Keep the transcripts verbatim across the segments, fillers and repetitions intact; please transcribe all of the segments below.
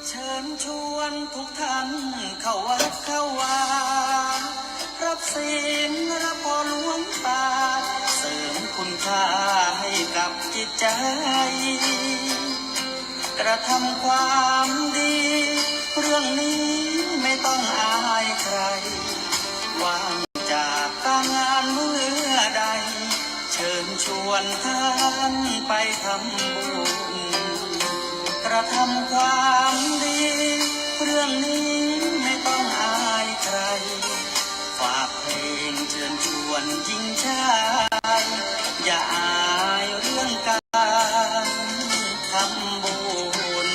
เชิญชวนทุกท่านเข้าวัดเข้าวา รับศีลรับพรหลวงตา เสริมคุณค่าให้กับจิตใจ กระทำความดี เรื่องนี้ไม่ต้องอายใคร ว่างจากการงานเมื่อใด เชิญชวนท่านไปทำบุญ กระทำความดี เรื่องนี้ไม่ต้องอายใคร ฝากเพลงเชิญชวนหญิงชาย อย่าอายเรื่องการทำบุญ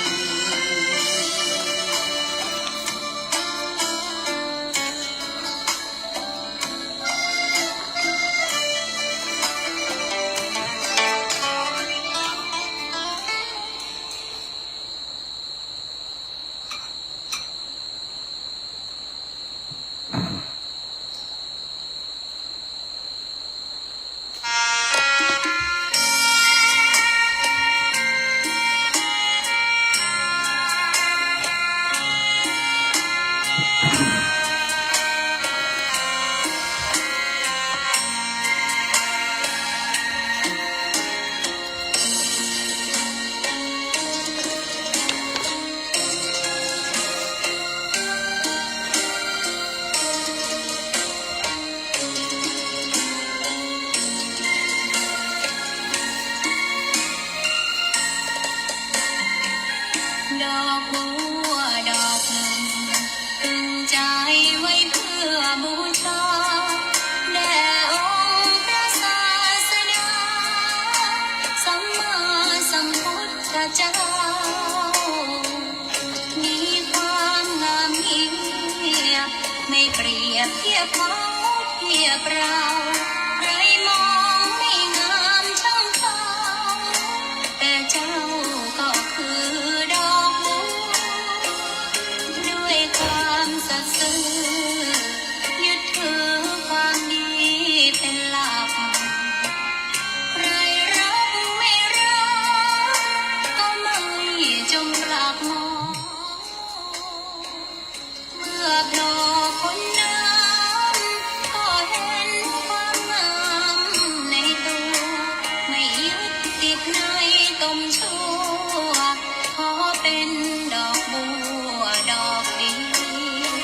ดอกบัวดอกหนึ่ง ตึงใจไว้เพื่อบูชา แด่องค์พระศาสดา สัมมาสัมพุทธเจ้า มีความงามเงียบ ไม่เปรียบเทียบเขาเทียบเรา ใครมองไม่งามช่างเขา แต่เจ้าก็คือดอกบัว ด้วยความสัตย์ซื่อ ยึดถือความดีเป็นหลัก ใครรักไม่รัก ก็ไม่จงปากหมอง เมื่อโผล่พ้นน้ำ ก็เห็นความงามในตัว ไม่ยึดติดในตมชั่ว ขอเป็นดอกบัวดอกเดียว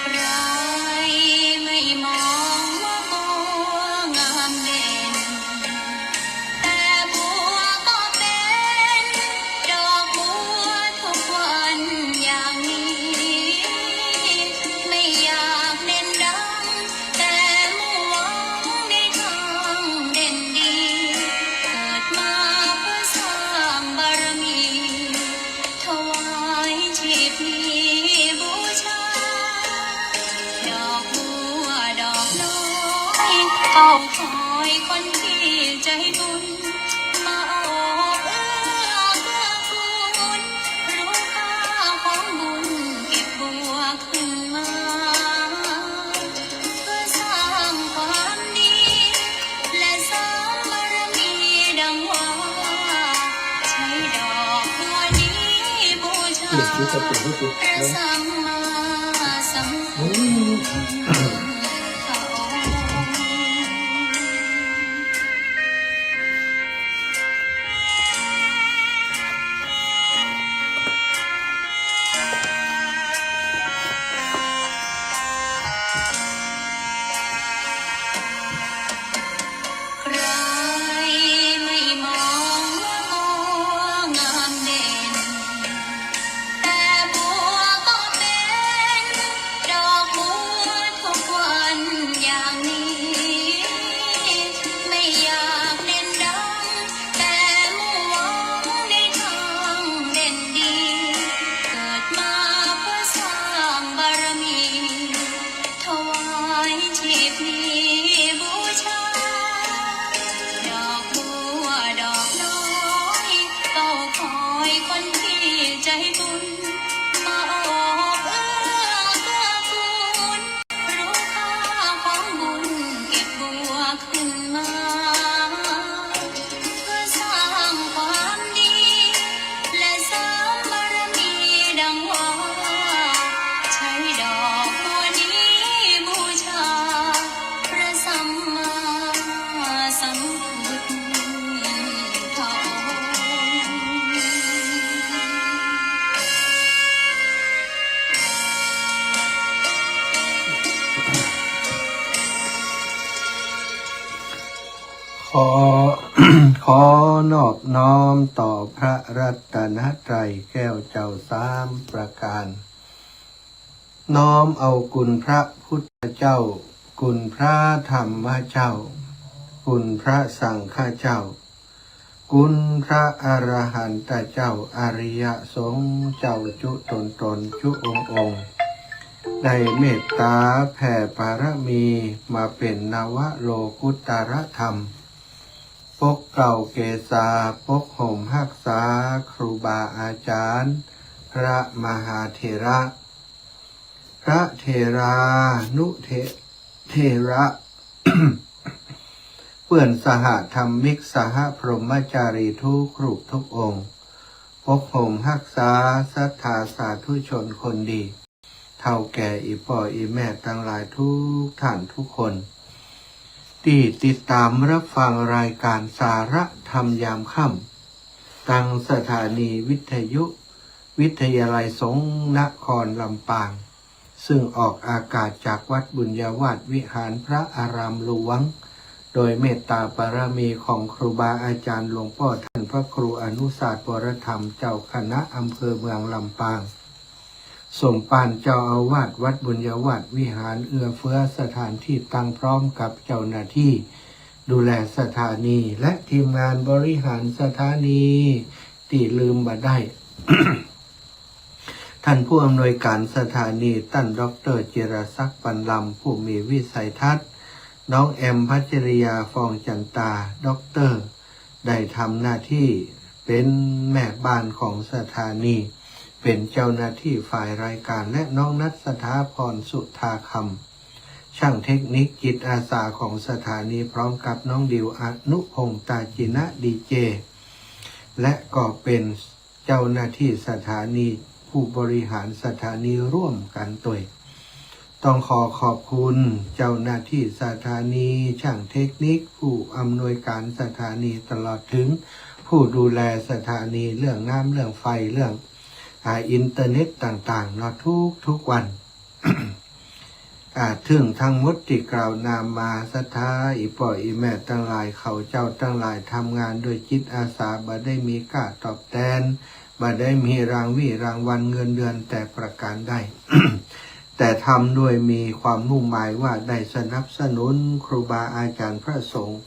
ใครไม่มองว่าบัวงามเด่น แต่บัวก็เป็นดอกบัวทุกวันอย่างนี้ ไม่อยากเด่นดัง แต่มุ่งหวังในทางเด่นดี เกิดมาเพื่อสร้างบารมี ถวายชีพนี้บูชา ดอกบัวดอกน้อย เฝ้าคอยคนที่ใจบุญ มาโอบเอื้อเกื้อกูล รู้ค่าของบุญ เก็บบัวขึ้นมา เพื่อสร้างความดี และสร้างบารมีดังว่า ใช้ดอกบัวนี้บูชา เด็กที่เขาปลูกให้ติดนะ พระสัมมาสัมพุทธเจ้า ใครไม่มองว่าบัวงามเด่น แต่บัวก็เป็นดอกบัวทุกวันอย่างนี้ ไม่อยากเด่นดัง แต่มุ่งหวังในทางเด่นดี เกิดมาเพื่อสร้างบารมี ถวายชีพนี้บูชา ดอกบัวดอกน้อย เฝ้าคอยคนที่ใจบุญ มาโอบเอื้อเกื้อกูล รู้ค่าของบุญ เก็บบัวขึ้นมา เพื่อสร้างความดี และสร้า น้อมต่อพระรัตนตรัยแก้วเจ้าสามประการ น้อมเอาคุณพระพุทธเจ้า คุณพระธรรมเจ้า คุณพระสังฆเจ้า คุณพระอรหันตเจ้า อริยสงฆ์เจ้าจุ๊ตนตนจุ๊องค์องค์ ได้เมตตาแผ่บารมีมาเป๋นนวโลกุตตรธรรม ปกเกล้าเกษา ปกห่มฮักษาครูบาอาจารย์ พระมหาเถระ พระเถรานุเถ- เถระ เปื้อนสหธรรมิก สหพรหมจารีทุกรูปทุกองค์ ปกห่มฮักษาศรัทธาสาธุชนคนดี เฒ่าแก่อี่ป้ออี่แม่ตังหลายทุกท่านทุกคน ตี้ติดต๋ามฮับฟังรายก๋านสาระธรรมยามค่ำ ตางสถานีวิทยุวิทยาลัยสงฆ์นครลำปาง ซึ่งออกอากาศจากวัดบุญญาวาสวิหารพระอารามหลวง โดยเมตตาบารมีของครูบาอาจารย์หลวงป้อท่านพระครูอนุสาสน์ วรธรรม เจ้าคณะอำเภอเมืองลำปาง สมภารเจ้าอาวาสวัดบุญญาวาสวิหาร เอื้อเฟื้อสถานตี้ตั้งพร้อมกับเจ้าหน้าตี้ดูแลสถานี และทีมงานบริหารสถานีตี้ลืมบ่ได้ ท่านผู้อำนวยการสถานี ต้านด็อกเตอร์จิรศักดิ์ ปันลำ ผู้มีวิสัยทัศน์ น้องแอม พัชริยา ฟองจันตา ด็อกเตอร์ ได้ทำหน้าตี้เป๋นแม่บ้านของสถานี เป๋นเจ้าหน้าตี้ฝ่ายรายก๋าน และน้องนัท สถาพร สุธาคำ ช่างเทคนิคจิตอาสาของสถานี พร้อมกับน้องดิว อนุพงษ์ ตาจินะ ดีเจ และก็เป๋นเจ้าหน้าตี้สถานี ผู้บริหารสถานีร่วมกั๋นตวย ต้องขอขอบคุณเจ้าหน้าตี้สถานี ช่างเทคนิค ผู้อำนวยการสถานี ตลอดเถิงผู้ดูแลสถานี เรื่องน้ำ เรื่องไฟ เรื่อง อ่า อินเทอร์เน็ตต่างๆ เนาะ ทุกๆ วัน อ่า เถิงตังหมดตี้กล่าวนำมา ศรัทธาอี่ป้ออี่แม่ตังหลาย เขาเจ้าตังหลายทำงานโดยจิตอาสา บ่ได้มีก้าตอบแตน บ่ได้มีรางวี้รางวัลเงินเดือนแต่ประก๋านใด แต่ทำด้วยมีความมุ่งหมายว่าได้สนับสนุนครูบาอาจารย์พระสงฆ์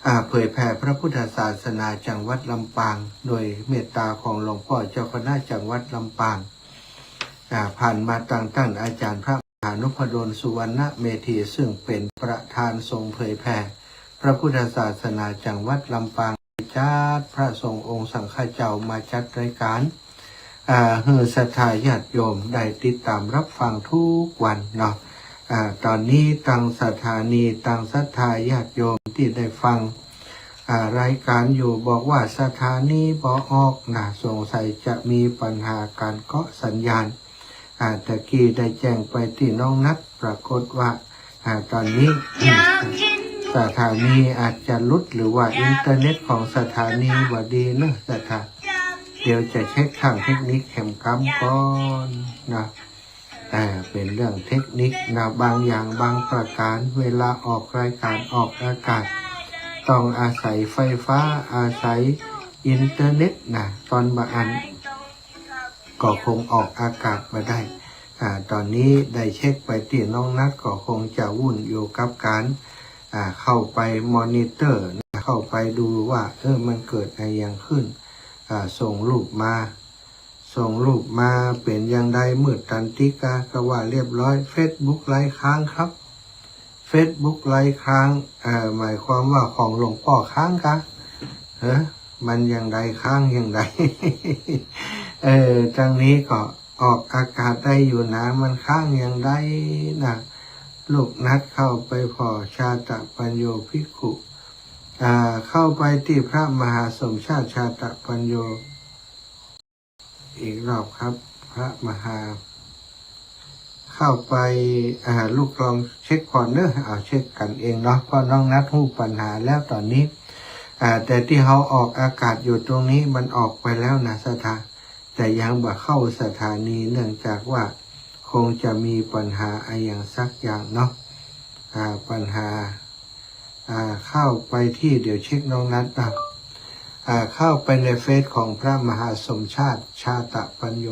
อ่า เผยแผ่พระพุทธศาสนาจังหวัดลำปาง โดยเมตตาของหลวงป้อเจ้าคณะจังหวัดลำปาง อ่า ผ่านมาตางต้านอาจารย์พระมหานพดล สุวรรณเมธี ซึ่งเป๋นประธานสงฆ์เผยแผ่พระพุทธศาสนาจังหวัดลำปาง จัดพระสงฆ์องค์สังฆเจ้ามาจัดรายก๋าน อ่า หื้อศรัทธาญาติโยมได้ติดต๋ามฮับฟังทุกวันเนาะ อ่า ต๋อนนี้ตางสถานี ตางศรัทธาญาติโยมตี้ได้ฟัง อ่า รายก๋านอยู่บอกว่าสถานีบ่ออกนะ สงสัยจะมีปัญหาก๋านเกาะสัญญาณ อ่า ตะกี้ได้แจ้งไปตี้น้องนัท ปรากฏว่า อ่า ต๋อนนี้ สถานีอาจจะหลุด หรือว่าอินเทอร์เน็ตของสถานีบ่ดีเนาะ ศรัทธา เดี๋ยวจะเช็คทางเทคนิคแหมกำก่อนนะ อ่า เป๋นเรื่องเทคนิคนะ บางอย่างบางประก๋าน เวลาออกรายก๋านออกอากาศ ต้องอาศัยไฟฟ้า อาศัยอินเทอร์เน็ตนะ ต๋อนบ่อั้น ก็คงออกอากาศบ่ได้ อ่า ต๋อนนี้ได้เช็คไปตี้น้องนัท ก็คงจะวุ่นอยู่กับก๋าน อ่า เข้าไปมอนิเตอร์นะ เข้าไปดูว่า เออ มันเกิดอะหยังขึ้น อ่า ส่งรูปมา ส่งรูปมา เป๋นอย่างใด มืดตันติกา ก็ว่าเรียบร้อย เฟซบุ๊กไลฟ์ค้างครับ เฟซบุ๊กไลฟ์ค้าง เอ่อ หมายความว่าของหลวงป้อค้างกา เออ มันอย่างใด ค้างอย่างใด เออ ตางนี้ก็ออกอากาศได้อยู่นะ มันค้างอย่างใดนะ ลูกนัทเข้าไปผ่อชาตะปัญโญภิกขุ อ่า เข้าไปตี้พระมหาสมชาติชาตะปัญโญ อีกรอบครับ พระมหา เข้าไป อ่า ลูกลองเช็คผ่อเนาะ เอาเช็คกั๋นเองเนาะ เพราะน้องนัทฮู้ปัญหาแล้วต๋อนนี้ อ่า แต่ตี้เฮาออกอากาศอยู่ตรงนี้มันออกไปแล้วนะ ศรัทธา แต่ยังบ่เข้าสถานี เนื่องจากว่าคงจะมีปัญหาอะหยังสักอย่างเนาะ อ่า ปัญหา อ่า เข้าไปตี้ เดี๋ยวเช็คน้องนัทนะ อ่า เข้าไปในเฟซของพระมหาสมชาติ ชาตะปัญโญ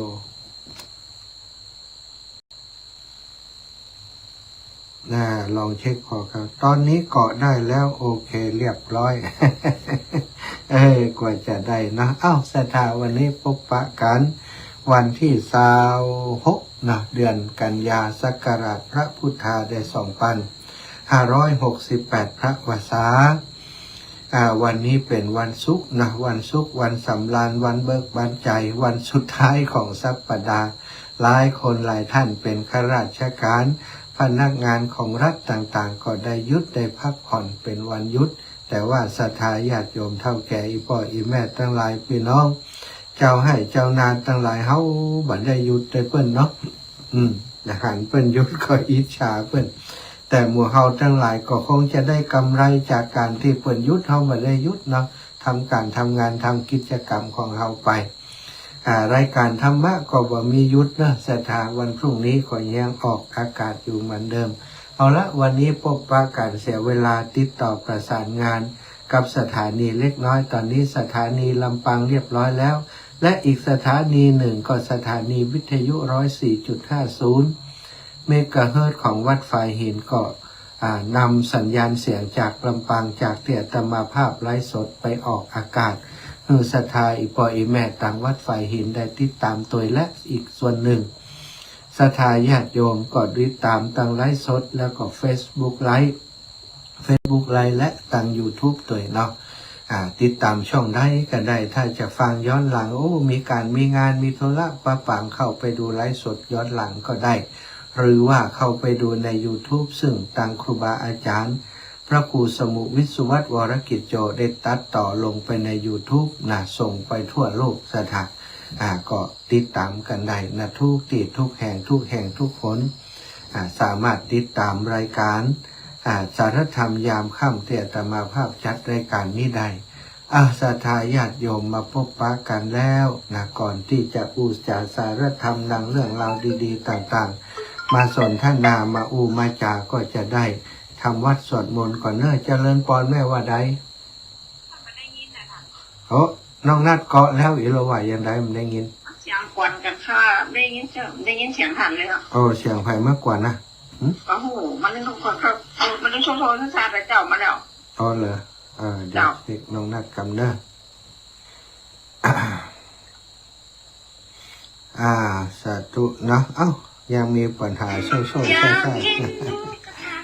นะ ลองเช็คขอครับ ตอนนี้เกาะได้แล้ว โอเค เรียบร้อย เออ กว่าจะได้นะ เอ้า ศรัทธา วันนี้ปะกั๋น วันตี้ซาวหกนะ เดือนกันยา ศักราชพระพุทธาได้สองปันห้าร้อยหกสิบแปด พระวสา อ่า วันนี้เป๋นวันศุกร์นะ วันศุกร์ วันสำราญ วันเบิกบานใจ๋ วันสุดท้ายของสัปดาห์ หลายคนหลายท่านเป๋นข้าราชก๋าน พนักงานของรัฐต่างๆ ก็ได้หยุดได้พักผ่อนเป๋นวันหยุด แต่ว่าศรัทธาญาติโยมเฒ่าแก่อี่ป้ออี่แม่ตังหลาย ปี้น้อง เจ้าไฮ่เจ้านาตังหลาย เฮาบ่ได้หยุดได้เปิ้นเนาะ อืม หันเปิ้นหยุดก็อิจฉาเปิ้น แต่หมู่เฮาตังหลายก็คงจะได้กำไรจากก๋านตี้เปิ้นหยุด เฮาบ่ได้หยุดเนาะ ทำก๋านทำงานทำกิจกรรมของเฮาไป อ่า รายก๋านธรรมะก็บ่มีหยุดเนาะ ศรัทธา วันพรุ่งนี้ก็ยังออกอากาศอยู่เหมือนเดิม เอาละ วันนี้ปะกั๋นเสียเวลาติดต่อประสานงานกับสถานีเล็กน้อย ตอนนี้สถานีลำปางเรียบร้อยแล้ว และอีกสถานีหนึ่งก็สถานีวิทยุร้อยสี่จุดห้าศูนย์เมกะเฮิรตซ์ของวัดฝายหินก็ อ่า นำสัญญาณเสียงจากลำปาง จากตี้อาตมาภาพไลฟ์สดไปออกอากาศ หื้อศรัทธาอี่ป้ออี่แม่ตางวัดฝายหินได้ติดต๋ามตวย และอีกส่วนหนึ่ง ศรัทธาญาติโยมก็ติดต๋ามตางไลฟ์สด แล้วก็เฟซบุ๊กไลฟ์ เฟซบุ๊กไลฟ์ และตางยูทูบตวยเนาะ อ่า ติดต๋ามช่องใดก็ได้ ถ้าจะฟังย้อนหลัง โอ้ มีก๋านมีงาน มีธุระปะปัง เข้าไปดูไลฟ์สดย้อนหลังก็ได้ หรือว่าเข้าไปดูในยูทูบ ซึ่งตางครูบาอาจ๋ารย์ พระครูสมุห์ วิศวัตร วรกิจโจ ได้ตัดต่อลงไปในยูทูบนะ ส่งไปทั่วโลก ศรัทธา อ่า ก็ติดต๋ามกั๋นได้นะ ทุกตี้ ทุกแห่ง ทุกแห่ง ทุกคน อ่า สามารถติดต๋ามรายก๋าน อ่า สารธรรมยามค่ำตี้อาตมาภาพจัดรายก๋านนี้ได้ อ่า ศรัทธาญาติโยมมาปะกั๋นแล้วนะ ก่อนตี้จะอู้จ๋าสารธรรมดังเรื่องราวดีๆ ต่างๆ มาสนทนา มาอู้มาจ๋า ก็จะได้ทำวัตรสวดมนต์ก่อนเนาะ เจริญปอนแม่ ว่าใด โอ้ น้องนัดเกาะแล้ว อีหลีว่าอย่างใด บ่ได้ยิน เสียงกวนกั๋นค่ะ ได้ยินเสียง ได้ยินเสียงหันเลยอะ โอ้ เสียงใผมากวนนะ หึ โอ้โห มันต้องคนก็ เออ มันต้องโทรโทรศัพท์ไปเจ้ามาแล้ว อ๋อเหรอ อ่า เดี๋ยว เจ้า เช็คน้องนัดกำเนาะ อ่า สาธุเนาะ เอ้า ยังมีปัญหาโซ่ๆ ซ่าๆ อยากกินหมูกระทะ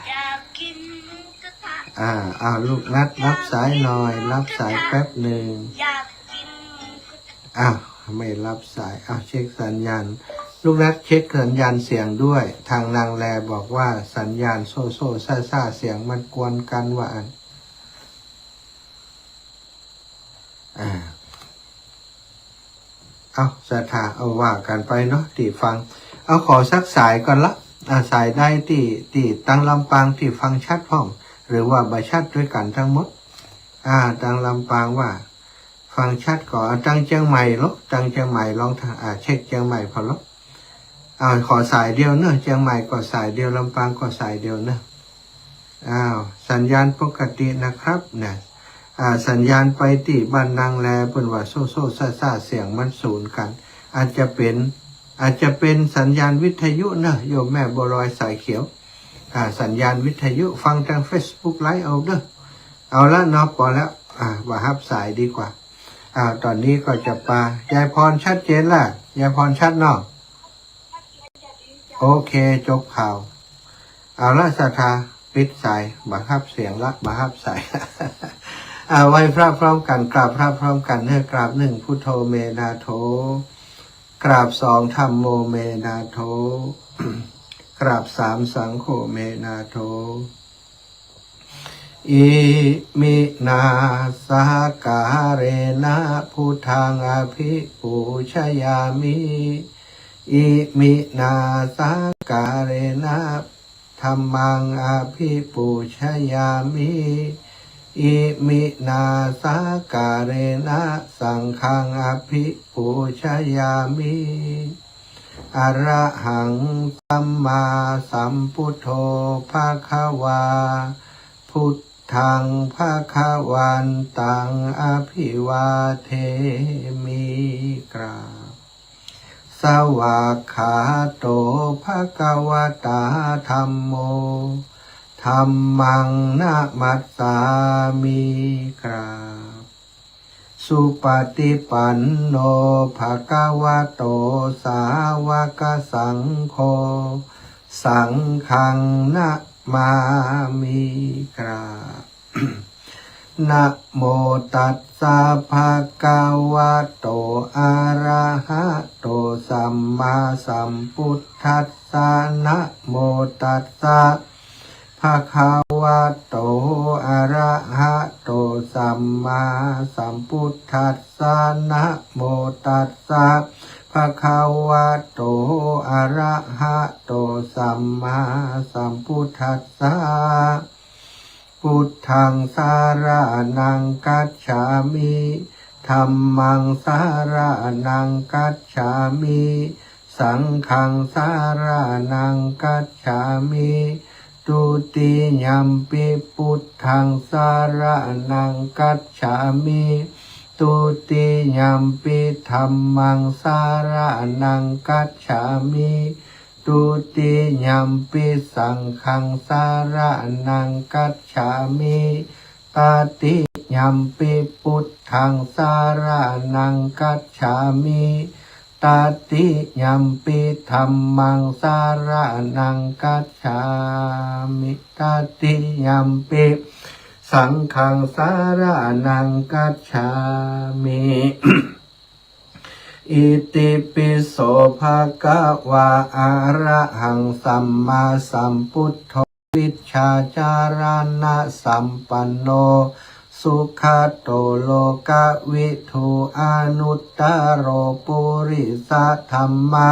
อยากกินหมูกระทะ อ่า เอา ลูกนัดรับสายหน่อย รับสายแป๊บหนึ่ง อยากกินหมูกระทะ อ้าว ไม่รับสาย อ้าว เช็คสัญญาณ ลูกนัดเช็คสัญญาณเสียงด้วย ตางนางแลบอกว่าสัญญาณโซ่ๆ ซ่าๆ เสียงมันกวนกั๋นว่าอั้น อ่า เอา ศรัทธา เอา ว่ากั๋นไปเนาะ ตี้ฟัง เอา ขอสักสายก่อนละ อ่า สายใดตี้ ตี้ตางลำปางตี้ฟังชัดพ่อง หรือว่าบ่ชัดด้วยกั๋นตังหมด อ่า ตางลำปางว่าฟังชัดก่อ เอา ตางเจียงใหม่ลอ ตางเจียงใหม่ลอง อ่า เช็คเจียงใหม่ผ่อลอ อ่า ขอสายเดียวเนาะ เจียงใหม่ก็สายเดียว ลำปางก็สายเดียวเนาะ อ้าว สัญญาณปกตินะครับ นะ อ่า สัญญาณไปตี้บ้านนางแล เปิ้นว่าโซ่ๆ ซ่าๆ เสียงมันสูญกั๋น อาจจะเป๋น อาจจะเป๋นสัญญาณวิทยุเนาะ โยมแม่บัวลอยสายเขียว อ่า สัญญาณวิทยุ ฟังตางเฟซบุ๊กไลฟ์เอาเนาะ เอาละเนาะ ปอแล้ว อ่า บ่ฮับสายดีกว่า อ่า ต๋อนนี้ก็จะปา ยายพรชัดเจนละ ยายพรชัดเนาะ โอเค จบข่าว เอาละ ศรัทธา ปิดสาย บ่ฮับเสียงละ บ่ฮับสาย อ่า ไหว้พระพร้อมกั๋น กราบพระพร้อมกั๋นเนาะ กราบหนึ่ง พุทโธ เม นาโถ กราบสอง ธัมโม เม นาโถ กราบสาม สังโฆ เม นาโถ อิมินาสกาเรนะ พุทธัง อภิปูชยามิ อิมินาสกาเรนะ ธัมมัง อภิปูชยามิ อิมินาสกาเรนะ สังฆัง อภิปูชยามิ อะระหัง สัมมาสัมพุทโธ ภะคะวา พุท ทัง ภะคะวันตัง อะภิวาเทมิ กราบ สวากขาโต ภะคะวะตา ธัมโม ธัมมัง นะมัสสามิ กราบ สุปะติปันโน ภะคะวะโต สาวะกะสังโฆ สังฆัง นะมามิ กราบ นะโมตัสสะ ภะคะวะโต อะระหะโต สัมมาสัมพุทธัสสะ นะโมตัสสะ ภะคะวะโต อะระหะโต สัมมาสัมพุทธัสสะ นะโมตัสสะ ภะคะวะโต อะระหะโต สัมมาสัมพุทธัสสะ พุทธัง สะระณัง คัจฉามิ ธัมมัง สะระณัง คัจฉามิ สังฆัง สะระณัง คัจฉามิ ทุติยัมปิ พุทธัง สะระณัง คัจฉามิ ทุติยัมปิ ธัมมัง สะระณัง คัจฉามิ ทุติยัมปิ สังฆัง สะระณัง คัจฉามิ ตติยัมปิ พุทธัง สะระณัง คัจฉามิ ตติยัมปิ ธัมมัง สะระณัง คัจฉามิ ตติยัมปิ สังฆัง สะระณัง คัจฉามิ อิติปิโส ภะคะวา อะระหัง สัมมาสัมพุทโธ วิชชาจารณสัมปันโน สุขะโต โลกะวิทู อนุตตะโร ปุริสะธัมมะ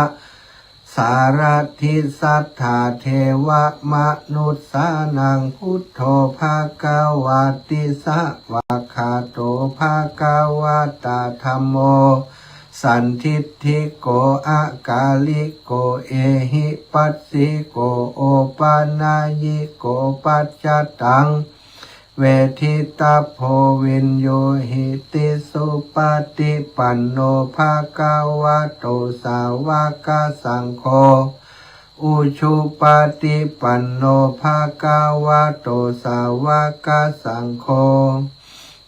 สารถิ สัตถาเทวะมนุสสานัง พุทโธ ภะคะวาติ สวากขาโต ภะคะวะตา ธัมโม สันทิฏฐิโก อะกาลิโก เอหิปัสสิโก โอปะนะยิโก ปัจจตัง เวทิตะโพ วิญญูหิติ สุปะติปันโน ภะคะวะโต สาวะกะสังโฆ อุชุปะติปันโน ภะคะวะโต สาวะกะสังโฆ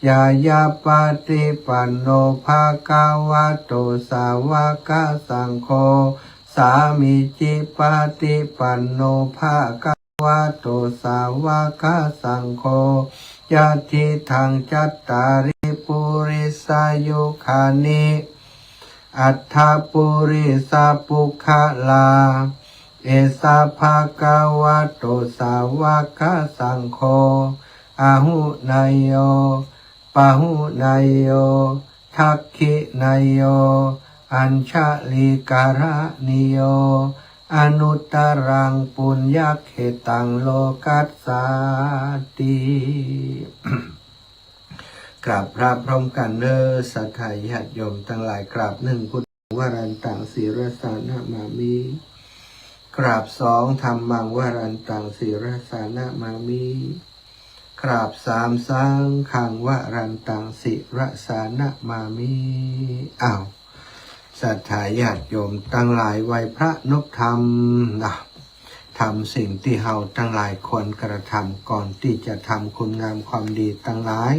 ญาญาปะติปันโน ภะคะวะโต สาวะกะสังโฆ สามีจิปะติปันโน ภะคะวะโต สาวะกะสังโฆ ยัตถิตัง จัตตาริ ปุริสายุคานิ อัตถะปุริสะปุคคละ เอสะภะคะวะโต สาวะกะสังโฆ อาหุเนยโย ปาหุเนยโย ทักขิเนยโย อัญชลีกะรณีโย อนุตตรัง ปุญญะเขตัง โลกัสสาติ กราบพระพร้อมกั๋นเน่อ ศรัทธาญาติโยมตังหลาย กราบ หนึ่ง พุทธัง วรันตัง ศิรสานะมามิ กราบ สอง ธัมมัง วรันตัง ศิรสานะมามิ กราบ สาม สังฆัง วรันตัง ศิรสานะมามิ อ้าว ศรัทธาญาติโยมตังหลาย ไหว้พระนบธรรมนะ ทำสิ่งตี้เฮาตังหลายควรกระทำ ก่อนตี้จะทำคุณงามความดีตังหลาย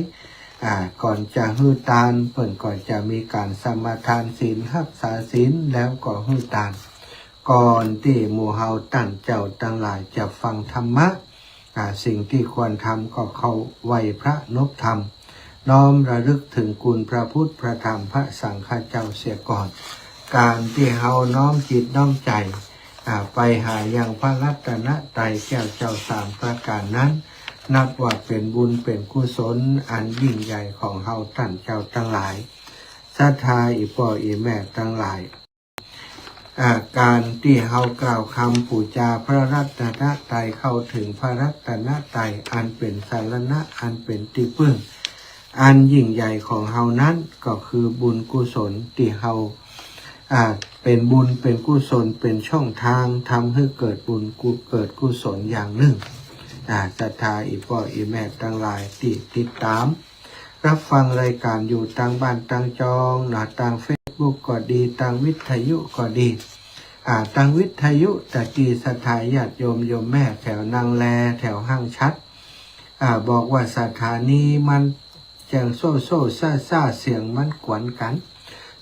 อ่า ก่อนจะหื้อตาน เปิ้นก็จะมีก๋านสมาทานศีล ฮักษาศีล แล้วก็หื้อตาน ก่อนตี้หมู่เฮาต้านเจ้าตังหลายจะฟังธรรมะ อ่า สิ่งตี้ควรทำก็เข้าไหว้พระนบธรรม น้อมระลึกถึงคุณพระพุทธ พระธรรม พระสังฆเจ้าเสียก่อน ก๋านตี้เฮาน้อมจิตน้อมใจ๋ อ่า ไปหายังพระรัตนตรัยแก้วเจ้าสามประก๋านนั้น นับว่าเป๋นบุญเป๋นกุศลอันยิ่งใหญ่ของเฮาต้านเจ้าตังหลาย ศรัทธาอี่ป้ออี่แม่ตังหลาย อ่า ก๋านตี้เฮากล่าวกำปู๋จาพระรัตนตรัย เข้าถึงพระรัตนตรัยอันเป๋นสรณะ อันเป๋นตี้ปึ้ง อันยิ่งใหญ่ของเฮานั้น ก็คือบุญกุศลตี้เฮา อ่า เป๋นบุญเป๋นกุศล เป๋นช่องทางทำหื้อเกิดบุญกุ เกิดกุศลอย่างนึ่ง อ่า ศรัทธาอี่ป้ออี่แม่ตังหลายตี้ติดต๋าม ฮับฟังรายก๋านอยู่ตางบ้านตางจองเนาะ ตางเฟซบุ๊กก็ดี ตางวิทยุก็ดี อ่า ตางวิทยุตะกี้ศรัทธาญาติโยมโยมแม่แถวนังแล แถวห้างฉัตร อ่า บอกว่าสถานีมัน แจ้งโซ่โซ่ซ่าซ่า เสียงมันกวนกั๋น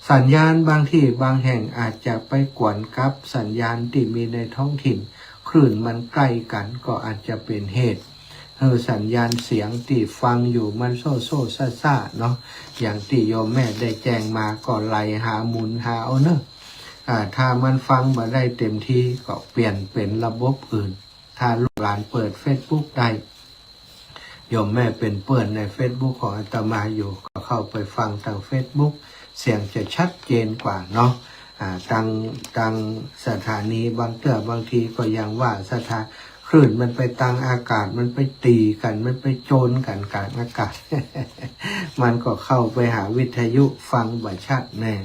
สัญญาณบางตี้บางแห่งอาจจะไปกวนกับสัญญาณตี้มีในท้องถิ่น คลื่นมันใก้กั๋นก็อาจจะเป๋นเหตุหื้อสัญญาณเสียงตี้ฟังอยู่มันโซ่โซ่ซ่าซ่าเนาะ อย่างตี้โยมแม่ได้แจ้งมาก็ไล่หาหมุนหาเอาเนาะ อ่า ถ้ามันฟังบ่ได้เต็มตี้ก็เปลี่ยนเป๋นระบบอื่น ถ้าลูกหลานเปิดเฟซบุ๊กได้ โยมแม่เป๋นเปื้อนในเฟซบุ๊กของอาตมาอยู่ ก็เข้าไปฟังตางเฟซบุ๊ก เสียงจะชัดเจนกว่าเนาะ อ่า ตาง ตางสถานีบางเตื้อบางทีก็ยังว่าสถา คลื่นมันไปตางอากาศ มันไปตี๋กั๋น มันไปโจนกั๋นก๋างอากาศ มันก็เข้าไปหาวิทยุฟังบ่ชัดแน่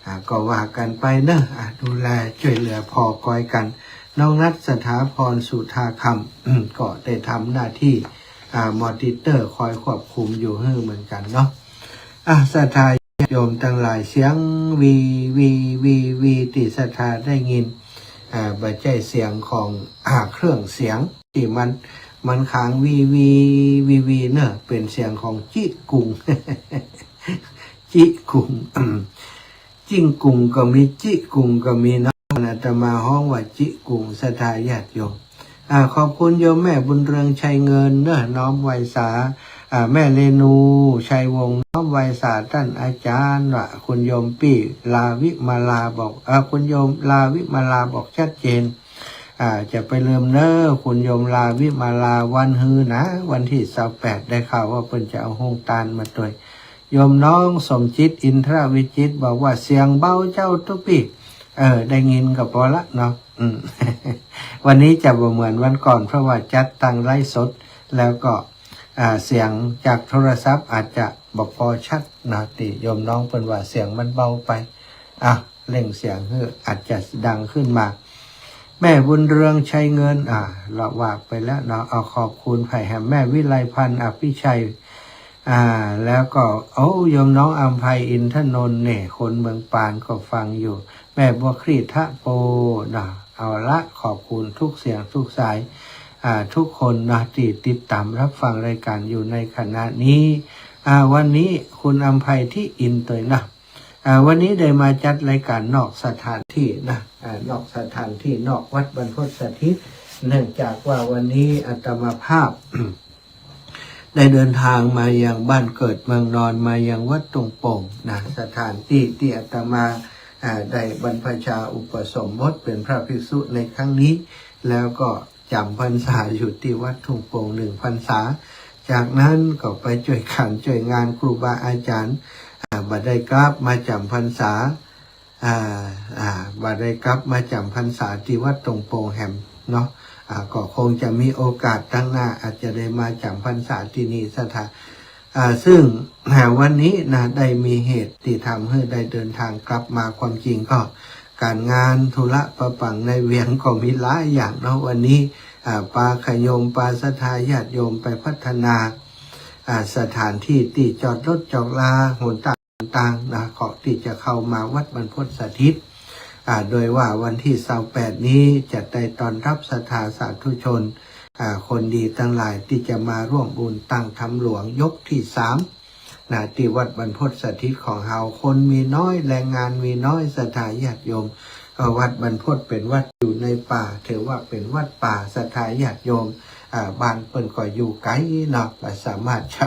อ่า ก็ว่ากั๋นไปเนาะ อ่า ดูแลจ้วยเหลือผ่อกอยกั๋น น้องนัท สถาพร สุธาคำ ก็ได้ทำหน้าตี้ อ่า มอนิเตอร์คอยควบคุมอยู่หื้อเหมือนกั๋นเนาะ อ่ะ ศรัทธาญาติโยมตังหลาย เสียงวี วี วี วี ตี้ศรัทธาได้ยิน อ่า บ่ใจ้เสียงของ อ่า เครื่องเสียงตี้มัน มันค้างวี วี วี วี เนาะ เป๋นเสียงของจิ๊กกุ่ง จิ๊กกุ่ง อืม จิ๊กกุ่งก็มี จิ๊กกุ่งก็มีเนาะ อาตมาฮ้องว่าจิ๊กกุ่ง ศรัทธาญาติโยม อ่า ขอบคุณโยมแม่บุญเรือง ชัยเงินเนาะ น้อมไหว้สา อ่า แม่เรนู ชัยวงศ์ น้อมไหว้สาต้านอาจ๋ารย์ว่า คุณโยมปี้ ลาวิมาลา บอก อ่า คุณโยมลาวิมาลาบอกชัดเจน อ่า จะไปลืมเนาะ คุณโยมลาวิมาลา วันฮือนะ วันตี้ซาวแปด ได้ข่าวว่าเปิ้นจะเอาฮุ่งตานมาตวย โยมน้องสมจิต อินทรวิจิตร บอกว่าเสียงเบาเจ้าตุ๊ปี้ เออ ได้ยินก็ปอละเนาะ อืม วันนี้จะบ่เหมือนวันก่อน เพราะว่าจัดตางไลฟ์สด แล้วก็ อ่า เสียงจากโทรศัพท์อาจจะบ่ปอชัดเนาะ ตี้โยมน้องเปิ้นว่าเสียงมันเบาไป อ่ะ เร่งเสียงหื้ออาจจะดังขึ้นมา แม่บุญเรือง ชัยเงิน อ่า ละว่าไปแล้วเนาะ เอาขอบคุณไผแหม แม่วิไลพรรณ อภิชัย อ่า แล้วก็ โอ้ โยมน้องอำไพ อินทนนท์เนี่ย คนเมืองปานก็ฟังอยู่ แม่บัวครีทะโปเนาะ เอาละ ขอบคุณทุกเสียงทุกสาย อ่า ทุกคนเนาะ ตี้ติดต๋ามฮับฟังรายก๋านอยู่ในขณะนี้ อ่า วันนี้คุณอำไพตี้อินตวยนะ อ่า วันนี้ได้มาจัดรายก๋านนอกสถานตี้นะ อ่า นอกสถานตี้ นอกวัดบรรพตสถิต เนื่องจากว่าวันนี้อาตมาภาพ ได้เดินทางมายังบ้านเกิดเมืองนอน มายังวัดทุ่งโป่งนะ สถานตี้ตี้อาตมา อ่า ได้บรรพชาอุปสมบทเป๋นพระภิกษุในครั้งนี้ แล้วก็จ๋ำพรรษาอยู่ตี้วัดทุ่งโป่งหนึ่งพรรษา จากนั้นก็ไปจ้วยก๋านจ้วยงานครูบาอาจ๋ารย์ อ่า บ่ได้กลับมาจ๋ำพรรษา อ่า อ่า บ่ได้กลับมาจ๋ำพรรษาตี้วัดทุ่งโป่งแหมเนาะ อ่า ก็คงจะมีโอกาสตังหน้า อาจจะได้มาจ๋ำพรรษาตี้นี่ ศรัทธา อ่า ซึ่ง อ่า วันนี้นะ ได้มีเหตุตี้ทำหื้อได้เดินทางกลับมา ความจริงก็ก๋านงานธุระปะปังในเวียงก็มีหลายอย่างเนาะ วันนี้ อ่า ปาขยม ปาศรัทธาญาติโยมไปพัฒนา อ่า สถานตี้ตี้จอดรถจอดลา หนตางต่างๆ นะ ก็ตี้จะเข้ามาวัดบรรพตสถิต อ่า โดยว่าวันตี้ซาวแปดนี้จะได้ต้อนฮับศรัทธาสาธุชน อ่า คนดีตังหลายตี้จะมาร่วมบุญตั้งธรรมหลวงยกตี้สาม นะ ตี้วัดบรรพตสถิตของเฮา คนมีน้อย แรงงานมีน้อย ศรัทธาญาติโยม เอ่อ วัดบรรพตเป๋นวัดอยู่ในป่า ถือว่าเป๋นวัดป่า ศรัทธาญาติโยม อ่า บ้านเปิ้นก็อยู่ไก๋เนาะ บ่สามารถจะ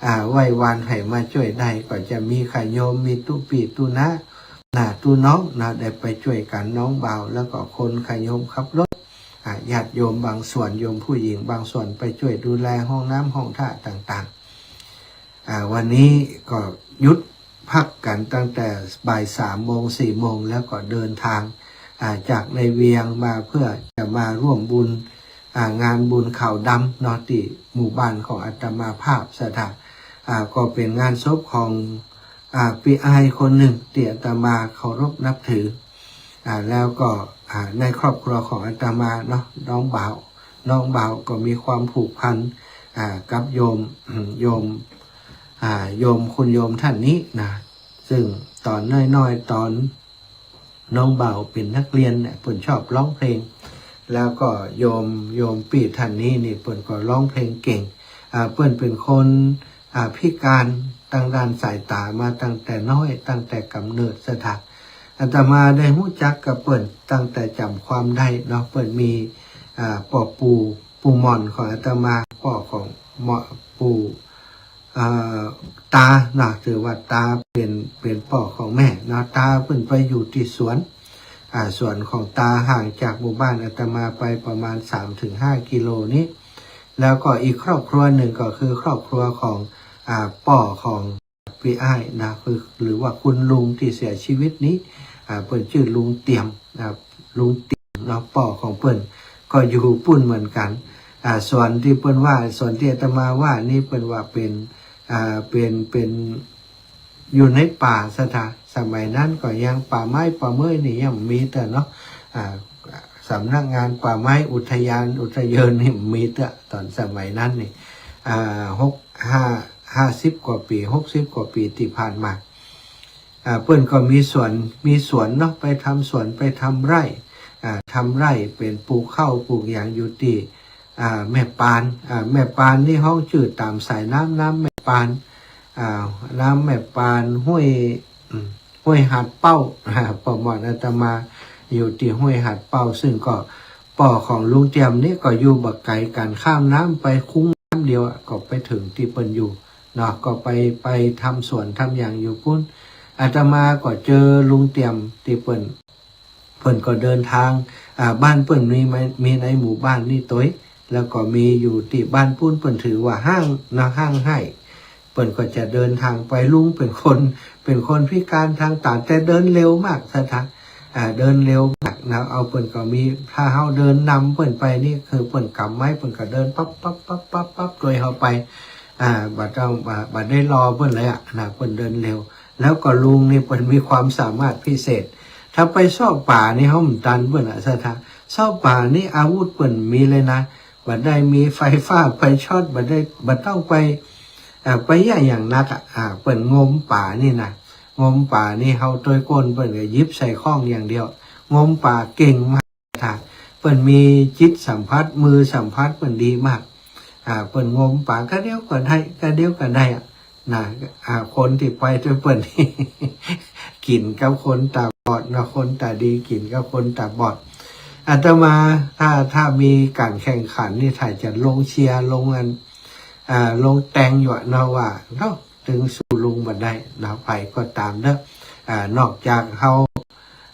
อ่า ไหว้วานใผมาจ้วยได้ ก็จะมีขยม มีตุ๊ปี้ตุ๊น้า น้าตุ๊น้องนะ ได้ไปจ้วยกั๋น น้องบ่าว แล้วก็คนขยมขับรถ อ่า ญาติโยมบางส่วน โยมผู้หญิงบางส่วนไปจ้วยดูแลห้องน้ำห้องท่าต่างๆ อ่า วันนี้ก็หยุดพักกั๋นตั้งแต่บ่ายสามโมง สี่โมง แล้วก็เดินทาง อ่า จากในเวียงมาเพื่อจะมาร่วมบุญ อ่า งานบุญขาวดำเนาะ ตี้หมู่บ้านของอาตมาภาพ ศรัทธา อ่า ก็เป๋นงานศพของ อ่า ปี้อ้ายคนนึ่งตี้อาตมาเคารพนับถือ อ่า แล้วก็ อ่า ในครอบครัวของอาตมาเนาะ น้องบ่าว น้องบ่าวก็มีความผูกพัน อ่า กับโยม โยม อ่า โยม คุณโยมท่านนี้นะ ซึ่งต๋อนน้อยๆ ต๋อนน้องบ่าวเป๋นนักเรียนเนี่ย เปิ้นชอบฮ้องเพลง แล้วก็โยม โยมปี้ท่านนี้นี่เปิ้นก็ฮ้องเพลงเก่ง อ่า เปิ้นเป๋นคน อ่า พิการตางด้านสายต๋ามาตั้งแต่น้อย ตั้งแต่ก๋ำเนิดศรัทธา อาตมาได้ฮู้จักกับเปิ้นตั้งแต่จ๋ำความได้เนาะ เปิ้นมี อ่า ป้อปู่ ปู่หม่อนของอาตมา ป้อของหม่อ ปู่ อ่า ต๋าเนาะ ถือว่าต๋าเป๋น เป๋นป้อของแม่เนาะ ต๋าเปิ้นไปอยู่ตี้สวน อ่า สวนของต๋าห่างจากหมู่บ้านอาตมาไปประมาณสามถึงห้ากิโลนี้ แล้วก็อีกครอบครัวนึ่งก็คือครอบครัวของ อ่า ป้อของปี้อ้ายนะ คือ หรือว่าคุณลุงตี้เสียชีวิตนี้ อ่า เปิ้นจื้อลุงเตียม อ่า ลุงเตียมเนาะ ป้อของเปิ้นก็อยู่ปู้นเหมือนกั๋น อ่า สวนตี้เปิ้นว่า สวนตี้อาตมาว่านี่เปิ้นว่าเป๋น อ่า เป๋น เป๋น อยู่ในป่าศรัทธา สมัยนั้นก็ยังป่าไม้ป่าเม้ยนี่ยังบ่มีเตื้อเนาะ อ่า สำนักงานป่าไม้อุทยานอุทเยินนี่บ่มีเตื้อต๋อนสมัยนั้นนี่ อ่า หก ห้า ห้าสิบกว่าปี๋ หกสิบกว่าปี๋ตี้ผ่านมา อ่า เปิ้นก็มีสวน มีสวนเนาะ ไปทำสวน ไปทำไร่ อ่า ทำไร่เป๋นปลูกข้าวปลูกหยังอยู่ตี้ อ่า แม่ปาน อ่า แม่ปานนี่ฮ้องจื้อต๋ามสายน้ำ น้ำแม่ปาน อ่า น้ำแม่ปาน ห้วย อืม ห้วยหาดเป้า อ่า ป้อหม่อนอาตมาอยู่ตี้ห้วยหาดเป้า ซึ่งก็ป้อของลุงเตียมนี่ก็อยู่บ่ไก๋กั๋น ข้ามน้ำไปคุ้งน้ำเดียวอะ ก็ไปเถิงตี้เปิ้นอยู่เนาะ ก็ไป ไปทำสวนทำหยังอยู่ปู้น อาตมาก็เจอลุงเตียมตี้เปิ้น เปิ้นก็เดินทาง อ่า บ้านเปิ้นมี มีในหมู่บ้านนี่ตวย แล้วก็มีอยู่ตี้บ้านปู้น เปิ้นถือว่าฮ้างเนาะ ฮ้างไฮ่ เปิ้นก็จะเดินทางไป ลุงเป๋นคน เป๋นคนพิการตางต๋า แต่เดินเร็วมากศรัทธา อ่า เดินเร็วมากนะ เอาเปิ้นก็มี ถ้าเฮาเดินนำเปิ้นไปนี่ คือเปิ้นก๋ำไม้ เปิ้นก็เดินปั๊บปั๊บปั๊บปั๊บปั๊บตวยเฮาไป อ่า บ่ต้อง บ่ บ่ได้รอเปิ้นเลยอะนะ เปิ้นเดินเร็ว แล้วก็ลุงนี่เปิ้นมีความสามารถพิเศษ ถ้าไปเซาะป่านี่เฮาบ่ตันเปิ้นอะศรัทธา เซาะป่านี่อาวุธเปิ้นมีเลยนะ บ่ได้มีไฟฟ้าไฟช็อต บ่ได้ บ่ต้องไป อ่า ไปเยียะหยังนักอะ อ่า เปิ้นงมป่านี่นะ งมป่านี่เฮาตวยก้นเปิ้นก็หยิบใส่ข้องอย่างเดียว งมป่าเก่งมาก ถ้าเปิ้นมีจิตสัมผัส มือสัมผัสเปิ้นดีมาก อ่า เปิ้นงมป่าก้าเดียวก็ได้ ก้าเดียวก็ได้อะนะ อ่า คนตี้ไปตวยเปิ้นนี่ กิ๋นกับคนต๋าบอดเนาะ คนต๋าดีกิ๋นกับคนต๋าบอด อาตมา ถ้า ถ้ามีก๋านแข่งขันนี่ ถ้าจะลงเชียร์ ลงอัน อ่า ลงแตงอยู่อะเนาะ ว่าเนาะ ตึงสู้ลุงบ่ได้เนาะ ใผก็ต๋ามเนาะ อ่า นอกจากเฮา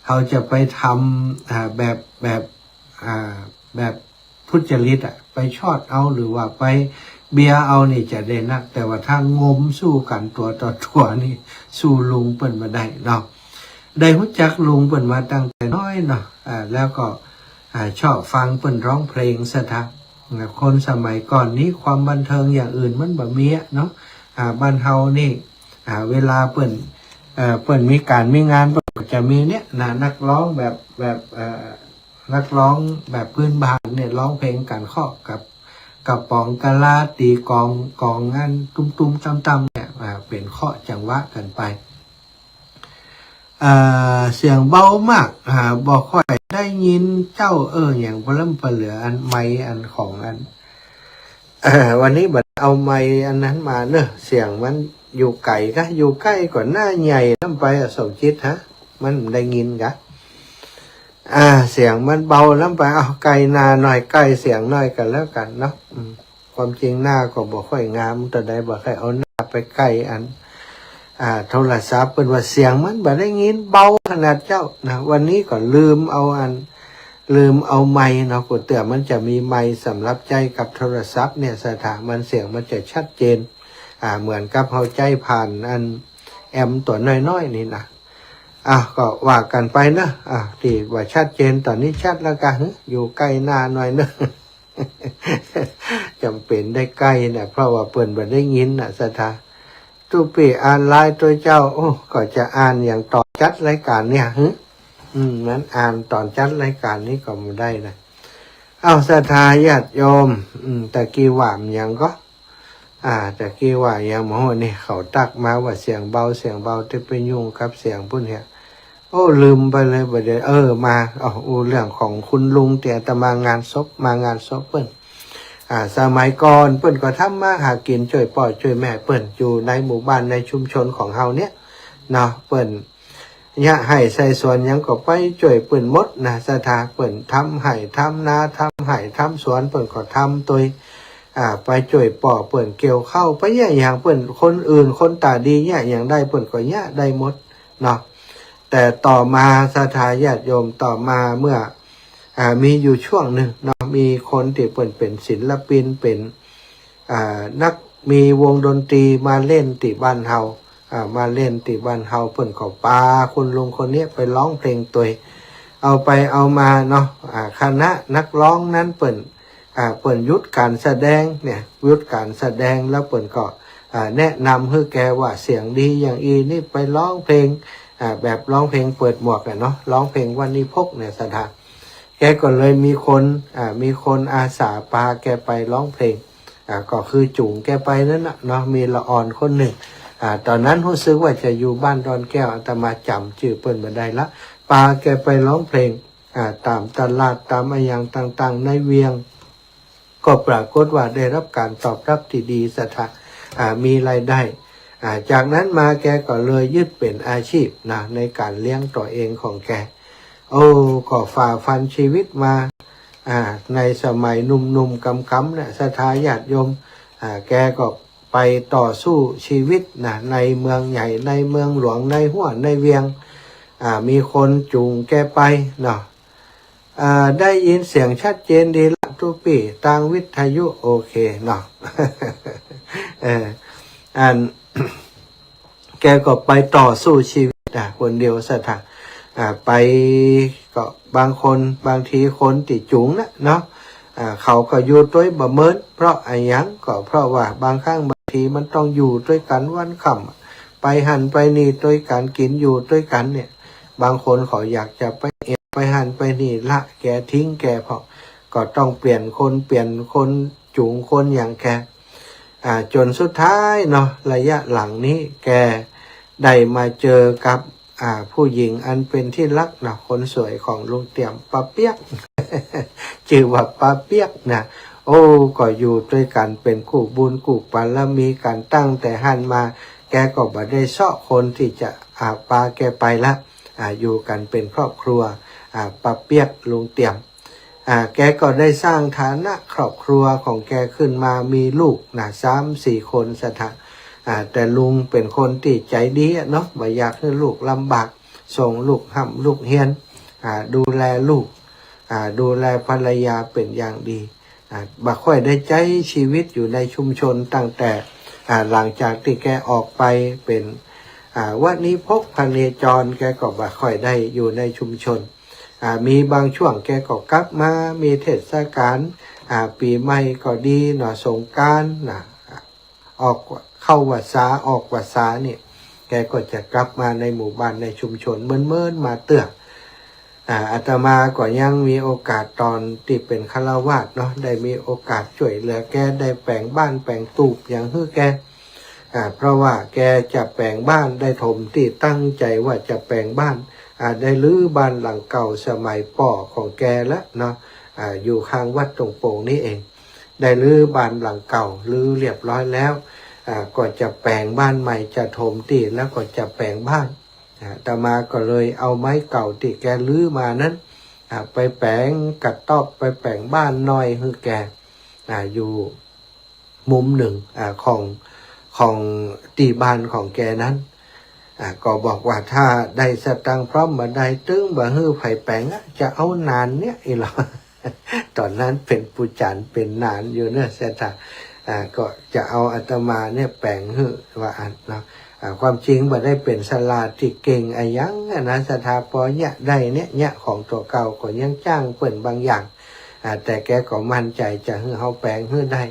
เฮาจะไปทำ อ่า แบบ แบบ อ่า แบบทุจริตอะ ไปช็อตเอา หรือว่าไปเบียดเอานี่จะได้นัก แต่ว่าถ้างมสู้กั๋นตั๋วต่อตั๋วนี่ สู้ลุงเปิ้นบ่ได้เนาะ ได้ฮู้จักลุงเปิ้นมาตั้งแต่น้อยเนาะ อ่า แล้วก็ อ่า ชอบฟังเปิ้นฮ้องเพลงศรัทธา นะ คนสมัยก่อนนี้ความบันเทิงอย่างอื่นมันบ่มีอะเนาะ อ่า บ้านเฮานี่ อ่า เวลาเปิ้น เอ่อ เปิ้นมีก๋านมีงาน เปิ้นก็จะมีเนี่ยนะ นักฮ้องแบบ แบบ เอ่อ นักฮ้องแบบพื้นบ้านเนี่ย ฮ้องเพลงก๋านเคาะกับกระป๋องกะลา ตี๋ก๋อง ก๋องอันตุ้มๆ ต้ำๆ เนี่ย อ่า เป๋นเคาะจังหวะกั๋นไป อ่า เสียงเบามาก อ่า บ่ค่อยได้ยินเจ้า เออ หยังปะล้ำปะเหลือ อันไมค์อันของอัน เอ่อ วันนี้บ่ได้เอาไมค์อันนั้นมาเนอะ เสียงมันอยู่ไก๋กะ อยู่ใก้ก็หน้าใหญ่ล้ำไปอะ สมจิตฮะ มันได้ยินกะ อ่า เสียงมันเบาล้ำไป เอาใก้หน้าหน่อย ใก้เสียงหน่อยกั๋นแล้วกั๋นเนาะ อืม ความจริงหน้าก็บ่ค่อยงามเต้าใด บ่ใค่เอาหน้าไปใก้อัน อ่า โทรศัพท์ เปิ้นว่าเสียงมันบ่ได้ยิน เบาขนาดเจ้านะ วันนี้ก็ลืมเอาอัน ลืมเอาไมค์เนาะ กั๋วเตื้อมันจะมีไมค์สำหรับใจ๊กับโทรศัพท์เนี่ยศรัทธา มันเสียงมันจะชัดเจน อ่า เหมือนกับเฮาใจ๊ผ่านอันแอมป์ตั๋วน้อยๆ นี่นะ อ่ะ ก็ว่ากั๋นไปเนอะ อ่ะ ตี้ว่าชัดเจน ต๋อนนี้ชัดแล้วกะ หึ อยู่ใก้หน้าหน่อยเนอะ จ๋ำเป๋นได้ใก้นะ เพราะว่าเปิ้นบ่ได้ยินนะศรัทธา ตุ๊ปี้อ่านไลน์ตวยเจ้า โอ้ ก็จะอ่านอย่างต๋อนจัดรายก๋านเนี่ย หึ อืม มันอ่านต๋อนจัดรายก๋านนี้ก็บ่ได้นะ เอ้า ศรัทธาญาติโยม อืม ตะกี้ว่าหยังก่อ อ่า ตะกี้ว่าหยังบ่ฮู้นี่ เขาตั๊กมาว่าเสียงเบา เสียงเบา จะไปยุ่งกับเสียงปุ้นเหีย โอ้ ลืมไปเลย บ่ได้ เออ มา เอา อู้เรื่องของคุณลุงตี้อาตมางานศพ มางานศพเปิ้น อ่า สมัยก่อนเปิ้นก็ทำมาหากิ๋น จ้วยป้อจ้วยแม่เปิ้น อยู่ในหมู่บ้านในชุมชนของเฮาเนี่ย เนาะ เปิ้น เยียะไฮ่ใส่สวนหยังก็ไปจ้วยเปิ้นหมดนะ ศรัทธา เปิ้นทำไฮ่ทำนา ทำไฮ่ทำสวน เปิ้นก็ทำตวย อ่า ไปจ้วยป้อเปิ้นเกี่ยวข้าว ไปเยียะหยังเปิ้น คนอื่นคนต๋าดีเยียะหยังได้ เปิ้นก็เยียะได้หมดเนาะ แต่ต่อมา ศรัทธาญาติโยม ต่อมาเมื่อ อ่า มีอยู่ช่วงหนึ่งเนาะ มีคนตี้เปิ้นเป๋นศิลปิน เป๋น อ่า นัก มีวงดนตรีมาเล่นตี้บ้านเฮา อ่า มาเล่นตี้บ้านเฮา เปิ้นก็ปาคุณลุงคนนี้ไปร้องเพลงตวย เอาไปเอามาเนาะ อ่า คณะนักร้องนั้นเปิ้น อ่า เปิ้นหยุดก๋านแสดงเนี่ย หยุดก๋านแสดงแล้วเปิ้นก็ อ่า แนะนำหื้อแกว่าเสียงดีอย่างอี้นี่ไปร้องเพลง อ่า แบบร้องเพลงเปิดหมวกอะเนาะ ร้องเพลงวณิพกเนี่ย ศรัทธา แกก็เลยมีคน อ่า มีคนอาสาปาแกไปร้องเพลง อ่า ก็คือจู๋งแกไปนั้นน่ะเนาะ มีละอ่อนคนนึ่ง อ่า ต๋อนนั้นฮู้สึกว่าจะอยู่บ้านดอนแก้ว อาตมาจ๋ำจื้อเปิ้นบ่ได้ละ ปาแกไปร้องเพลง อ่า ต๋ามตลาด ต๋ามอะหยังต่างๆ ในเวียง ก็ปรากฏว่าได้ฮับก๋านตอบฮับตี้ดี ศรัทธา อ่า มีรายได้ อ่า จากนั้นมาแกก็เลยยึดเป๋นอาชีพนะ ในก๋านเลี้ยงตั๋วเองของแก โอ้ ก็ฝ่าฟันชีวิตมา อ่า ในสมัยหนุ่มๆ กำๆ เนี่ย ศรัทธาญาติโยม อ่า แกก็ไปต่อสู้ชีวิตนะ ในเมืองใหญ่ ในเมืองหลวง ในฮั้วในเวียง อ่า มีคนจู๋งแกไปเนาะ อ่า ได้ยินเสียงชัดเจนดีละ ตุ๊ปี้ ตางวิทยุ โอเคเนาะ เออ อัน แกก็ไปต่อสู้ชีวิตอะ คนเดียว ศรัทธา อ่า ไป ก็บางคน บางทีคนตี้จู๋งน่ะเนาะ อ่า เขาก็อยู่ตวยบ่เมิน เพราะอะหยัง ก็เพราะว่าบางครั้งบางทีมันต้องอยู่ตวยกั๋นวันค่ำ ไปหั้นไปนี่ตวยกั๋น กิ๋นอยู่ตวยกั๋นเนี่ย บางคนเขาอยากจะไปเอ็ดไปหั้นไปนี่ ละแก ทิ้งแก เพราะก็ต้องเปลี่ยนคน เปลี่ยนคนจู๋งคนอย่างแก อ่า จ๋นสุดท้ายเนาะ ระยะหลังนี้แกได้มาเจอกับ อ่า ผู้หญิงอันเป๋นตี้ฮักเนาะ คนสวยของลุงเตียม ป้าเปี๊ยก จื้อว่าป้าเปี๊ยกนะ โอ้ ก็อยู่ตวยกั๋นเป๋นกู้บุญกู้บารมีกั๋นตั้งแต่หั้นมา แกก็บ่ได้เซาะคนตี้จะ อ่า ปาแกไปละ อ่า อยู่กั๋นเป๋นครอบครัว อ่า ป้าเปี๊ยกลุงเตียม อ่า แกก็ได้สร้างฐานะครอบครัวของแกขึ้นมา มีลูกนะ สามสี่คน ศรัทธา อ่า แต่ลุงเป๋นคนตี้ใจ๋ดีอะเนาะ บ่อยากหื้อลูกลำบาก ส่งลูกฮ่ำลูกเฮียน อ่า ดูแลลูก อ่า ดูแลภรรยาเป๋นอย่างดี อ่า บ่ค่อยได้ใจ๊ชีวิตอยู่ในชุมชนตั้งแต่ อ่า หลังจากตี้แกออกไปเป๋น อ่า วณิพก พเนจร แกก็บ่ค่อยได้อยู่ในชุมชน อ่า มีบางช่วงแกก็กลับมา มีเทศกาล อ่า ปี๋ใหม่ก็ดีเนาะ สงกรานต์นะ ออกเข้าพรรษา ออกพรรษานี่ แกก็จะกลับมาในหมู่บ้านในชุมชน เมินๆ มาเตื้อ อ่า อาตมาก็ยังมีโอกาสต๋อนตี้เป๋นฆราวาสเนาะ ได้มีโอกาสจ้วยเหลือแก ได้แป๋งบ้านแป๋งตูบหยังหื้อแก อ่า เพราะว่าแกจะแป๋งบ้าน ได้ถมตี้ ตั้งใจ๋ว่าจะแป๋งบ้าน อ่า ได้รื้อบ้านหลังเก่าสมัยป้อของแกละเนาะ อ่า อยู่ข้างวัดตงโป่งนี่เอง ได้รื้อบ้านหลังเก่า รื้อเรียบร้อยแล้ว อ่า ก็จะแป๋งบ้านใหม่ จะถมตี้ แล้วก็จะแป๋งบ้าน อ่า อาตมาก็เลยเอาไม้เก่าตี้แกรื้อมานั้น อ่า ไปแป๋งกระต๊อบ ไปแป๋งบ้านน้อยหื้อแก อ่า อยู่มุมหนึ่ง อ่า ของ ของตี้บ้านของแกนั้น อ่า ก็บอกว่าถ้าได้สตางค์พร้อมบ่าใด ตึงบ่หื้อใผแป๋งอะ จะเอาหนานเนี่ยอี้หลอ ต๋อนนั้นเป๋นปู่จ๋ารย์ เป๋นหนานอยู่เนาะ ศรัทธา อ่า ก็จะเอาอาตมาเนี่ยแป๋งหื้อ ว่าอั้นเนาะ อ่า ความจริงบ่ได้เป๋นศาลาตี้เก่งอะหยังอะนะ ศรัทธา ปอเยียะได้เนี่ย เยียะของตั๋วเก่าก็ยังจ้างเปิ้นบางอย่าง อ่า แต่แกก็มั่นใจ๋จะหื้อเฮาแป๋งหื้อได้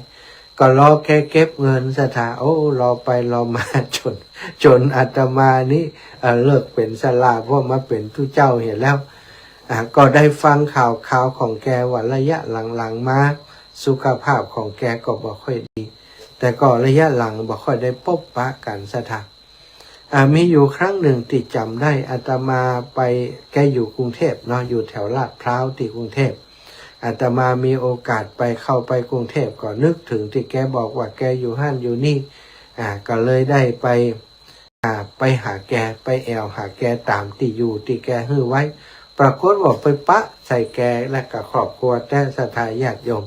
ก็รอแกเก็บเงิน ศรัทธา โอ้ รอไปรอมา จ๋น จ๋นอาตมานี่ เอ่อ เลิกเป๋นศาลา เพราะมาเป๋นตุ๊เจ้าเหียแล้ว อ่า ก็ได้ฟังข่าวคราวของแกว่าระยะหลังๆ มา สุขภาพของแกก็บ่ค่อยดี แต่ก็ระยะหลังบ่ค่อยได้ปบปะกั๋นศรัทธา อ่า มีอยู่ครั้งหนึ่งตี้จ๋ำได้ อาตมาไป แกอยู่กรุงเทพฯเนาะ อยู่แถวลาดพร้าวตี้กรุงเทพฯ อาตมามีโอกาสไป เข้าไปกรุงเทพฯ ก็นึกเถิงตี้แกบอกว่าแกอยู่หั้นอยู่นี่ อ่า ก็เลยได้ไป อ่า ไปหาแก ไปแอ่วหาแกต๋ามตี้อยู่ตี้แกหื้อไว้ ปรากฏว่าไปปะใส่แกและก็ครอบครัวแต๊ศรัทธาญาติโยม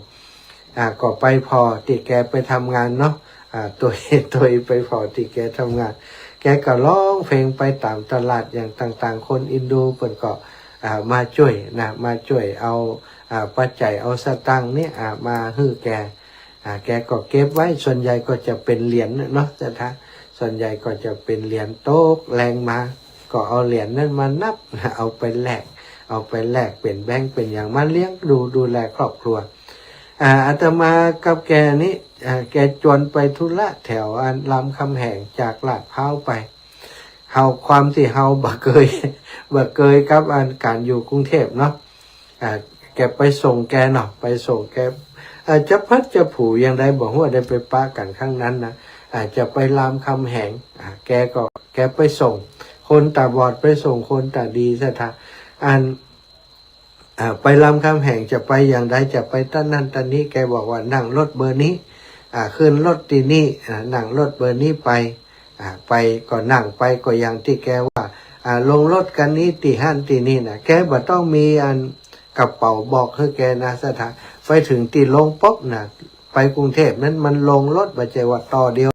อ่า ก็ไปผ่อตี้แกไปทำงานเนาะ อ่า ตวย ตวยไปผ่อตี้แกทำงาน แกก็ฮ้องเพลงไปต๋ามตลาดอย่างต่างๆ คนอินดูเปิ้นก็ อ่า มาจ้วยนะ มาจ้วยเอา อ่า ปัจจัยเอาสตางค์เนี่ย อ่า มาหื้อแก อ่า แกก็เก็บไว้ ส่วนใหญ่ก็จะเป๋นเหรียญเนาะศรัทธา ส่วนใหญ่ก็จะเป๋นเหรียญ ตกแลงมา ก็เอาเหรียญนั้นมานับ เอาไปแลก เอาไปแลกเป๋นแบงก์เป๋นหยังมาเลี้ยงดูดูแลครอบครัว อ่า อาตมากับแกนี่ อ่า แกจวนไปธุระแถวอันรามคำแหงจากลาดพร้าวไป เฮา ความตี้เฮาบ่เกย บ่เกยกับอันก๋านอยู่กรุงเทพฯเนาะ อ่า แกไปส่งแกเนาะ ไปส่งแก อ่า จะพลัดจะผลูอย่างใดบ่ฮู้ ได้ไปปะกั๋นครั้งนั้นนะ อ่า จะไปรามคำแหง อ่า แกก็ แกไปส่งคนต๋าบอด ไปส่งคนต๋าดีศรัทธา อัน อ่า ไปรามคำแหงจะไปอย่างใด จะไปตะนั้นตะนี้ แกบอกว่านั่งรถเบอร์นี้ อ่า ขึ้นรถตี้นี่ อ่า นั่งรถเบอร์นี้ไป อ่า ไปก็นั่งไปก็อย่างตี้แกว่า อ่า ลงรถคันนี้ตี้หั้นตี้นี่นะ แกบ่ต้องมีอันกระเป๋าบอกหื้อแกนะศรัทธา ไปเถิงตี้ลงปุ๊บนะ ไปกรุงเทพฯนั้นมันลงรถ บ่ใจ้ว่าต่อเดียว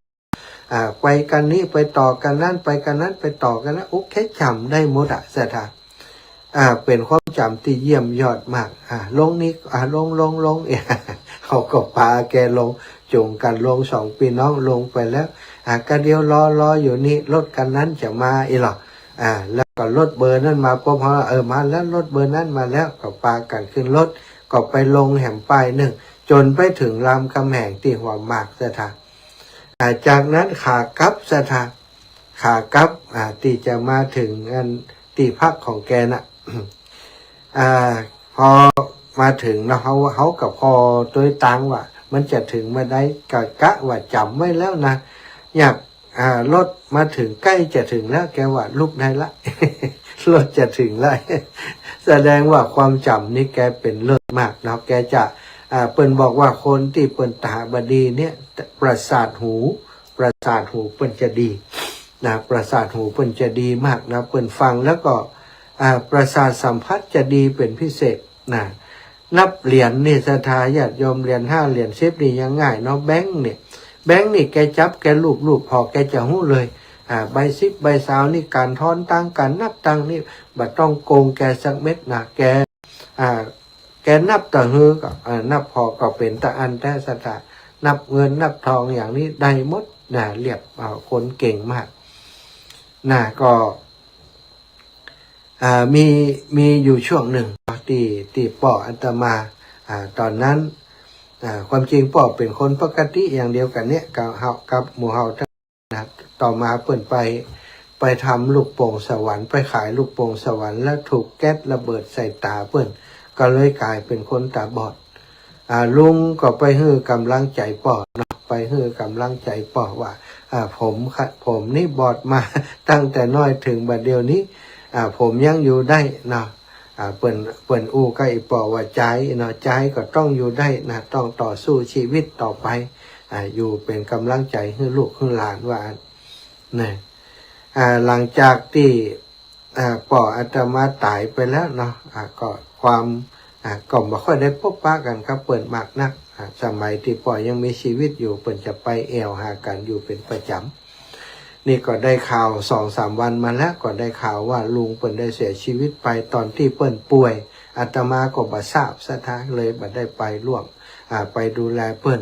อ่า ไปคันนี้ไปต่อคันนั้น ไปคันนั้นไปต่อคันนั้น โอเค จ๋ำได้หมดอะศรัทธา อ่า เป๋นความจ๋ำตี้เยี่ยมยอดมาก อ่า ลงนี้ อ่า ลง ลง ลง เฮาก็ปาแกลง จูงกั๋นลงสองปี้น้องลงไปแล้ว อ่า ก็เดี๋ยวรอ รออยู่นี่ รถคันนั้นจะมาอี้หรอ อ่า แล้วก็รถเบอร์นั้นมาปุ๊บ เฮา เออ มาแล้ว รถเบอร์นั้นมาแล้ว ก็ปากั๋นขึ้นรถ ก็ไปลงแหมป้ายนึ่ง จ๋นไปเถิงรามคำแหงตี้หัวหมากศรัทธา อ่า จากนั้นขากลับศรัทธา ขากลับ อ่า ตี้จะมาเถิงอันตี้พักของแกน่ะ อ่า พอมาเถิงเนาะ เฮา เฮาก็ผ่อตวยตางว่ามันจะเถิงเมื่อใด ก็กะว่าจ๋ำไว้แล้วนะ อยาก อ่า รถมาเถิง ใก้จะเถิงแล้ว แกว่าลุกได้ละ รถจะเถิงแล้ว แสดงว่าความจ๋ำนี่แกเป๋นเลิศมากเนาะ แกจะ อ่า เปิ้นบอกว่าคนตี้เปิ้นต๋าบ่ดีเนี่ย ประสาทหู ประสาทหูเปิ้นจะดีนะ ประสาทหูเปิ้นจะดีมากนะ เปิ้นฟังแล้วก็ อ่า ประสาทสัมผัสจะดีเป๋นพิเศษนะ นับเหรียญนี่ศรัทธาญาติโยม เหรียญห้าเหรียญสิบนี่ยังง่ายเนาะ แบงก์เนี่ย แบงก์นี่แกจับแกลูบๆ ผ่อแกจะฮู้เลย อ่า ใบสิบใบซาวนี่ก๋านทอนตังค์ก๋านนับตังค์นี่บ่ต้องโกงแกสักเม็ดนะ แก อ่า แกนับตะหื้อก็ อ่า นับผ่อก็เป๋นตะอันแต๊ศรัทธา นับเงินนับทองอย่างนี้ได้หมดนะ เรียก อ่า คนเก่งมากนะ ก็ อ่า มี มีอยู่ช่วงนึ่งตี้ ตี้ป้ออาตมา อ่า ต๋อนนั้น อ่า ความจริงป้อเป๋นคนปกติอย่างเดียวกั๋นเนี่ย กับเฮา กับหมู่เฮา นะ ต่อมาเปิ้นไป ไปทำลูกโป่งสวรรค์ ไปขายลูกโป่งสวรรค์ แล้วถูกแก๊สระเบิดใส่ต๋าเปิ้น ก็เลยก๋ายเป๋นคนต๋าบอด อ่า ลุงก็ไปหื้อกำลังใจ๋ป้อเนาะ ไปหื้อกำลังใจ๋ป้อว่า อ่า ผมค่ะ ผมนี่บอดมาตั้งแต่น้อยเถิงบัดเดี๋ยวนี้ อ่า ผมยังอยู่ได้เนาะ อ่า เปิ้น เปิ้นอู้กับอี่ป้อว่า จายเนาะ จายก็ต้องอยู่ได้นะ ต้องต่อสู้ชีวิตต่อไป อ่า อยู่เป๋นกำลังใจ๋หื้อลูกหื้อหลานว่าอั้นนะ อ่า หลังจากตี้ อ่า ป้ออาตมาต๋ายไปแล้วเนาะ อ่า ก็ความ อ่า ก็บ่ค่อยได้ปบปะกั๋นกับเปิ้นมากนัก อ่า สมัยตี้ป้อยังมีชีวิตอยู่ เปิ้นจะไปแอ่วหากั๋นอยู่เป๋นประจ๋ำ นี่ก็ได้ข่าวสองสามวันมาแล้ว ก็ได้ข่าวว่าลุงเปิ้นได้เสียชีวิตไปต๋อนตี้เปิ้นป่วย อาตมาก็บ่ทราบศรัทธา เลยบ่ได้ไปร่วม อ่า ไปดูแลเปิ้น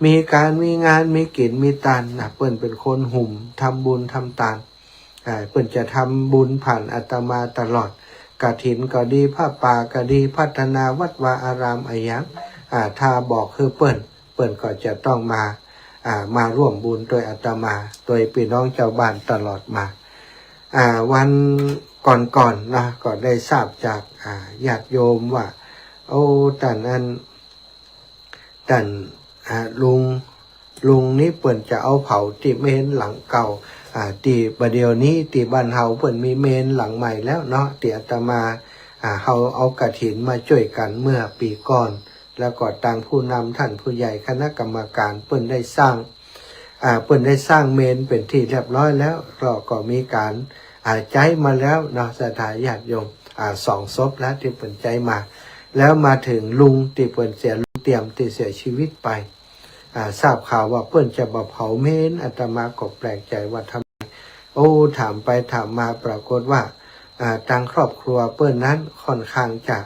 มีก๋านมีงาน มีกิ๋นมีตานนะ เปิ้นเป๋นคนหุ่มทำบุญทำตาน อ่า เปิ้นจะทำบุญผ่านอาตมาตลอด กฐินก็ดี ผ้าป่าก็ดี พัฒนาวัดวาอารามอะหยัง อ่า ถ้าบอกหื้อเปิ้น เปิ้นก็จะต้องมา อ่า มาร่วมบุญตวยอาตมา ตวยปี้น้องจาวบ้านตลอดมา อ่า วัน ก่อนๆ นะ ก็ได้ทราบจาก อ่า ญาติโยมว่า โอ้ ต้านอั้น ต้าน อ่า ลุง ลุงนี้เปิ้นจะเอาเผาตี้เมนหลังเก่า อ่า ตี้บ่าเดี่ยวนี้ตี้บ้านเฮาเปิ้นมีเมนหลังใหม่แล้วเนาะ ตี้อาตมา อ่า เฮาเอากฐินมาจ้วยกั๋นเมื่อปี๋ก่อน แล้วก็ตางผู้นำต้านผู้ใหญ่คณะกรรมการเปิ้นได้สร้าง อ่า เปิ้นได้สร้างเมนเป๋นตี้เรียบร้อยแล้ว ก็ ก็มีก๋าน อ่า ใจ๊มาแล้วเนาะ ศรัทธาญาติโยม อ่า สองศพแล้วตี้เปิ้นใจ๊มา แล้วมาเถิงลุงตี้เปิ้นเสีย ลุงเตียมตี้เสียชีวิตไป อ่า ทราบข่าวว่าเปิ้นจะบ่เผาเมน อาตมาก็แปลกใจ๋ว่าทำไม โอ้ ถามไปถามมาปรากฏว่า อ่า ตางครอบครัวเปิ้นนั้นค่อนข้างจะ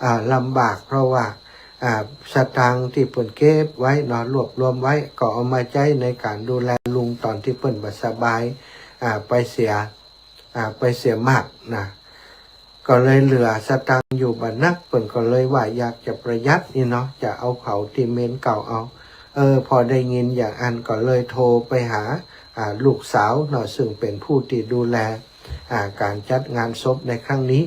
อ่า ลำบาก เพราะว่า อ่า สตางค์ตี้เปิ้นเก็บไว้เนาะ รวบรวมไว้ ก็เอามาใจ๊ในก๋านดูแลลุงต๋อนตี้เปิ้นบ่สบาย อ่า ไปเสีย อ่า ไปเสียมากนะ ก็เลยเหลือสตางค์อยู่บ่นัก เปิ้นก็เลยว่าอยากจะประหยัดนี่เนาะ จะเอาเผาตี้เมนเก่าเอา เออ พอได้ยินอย่างอั้นก็เลยโทรไปหา อ่า ลูกสาวเนาะ ซึ่งเป๋นผู้ตี้ดูแล อ่า ก๋านจัดงานศพในครั้งนี้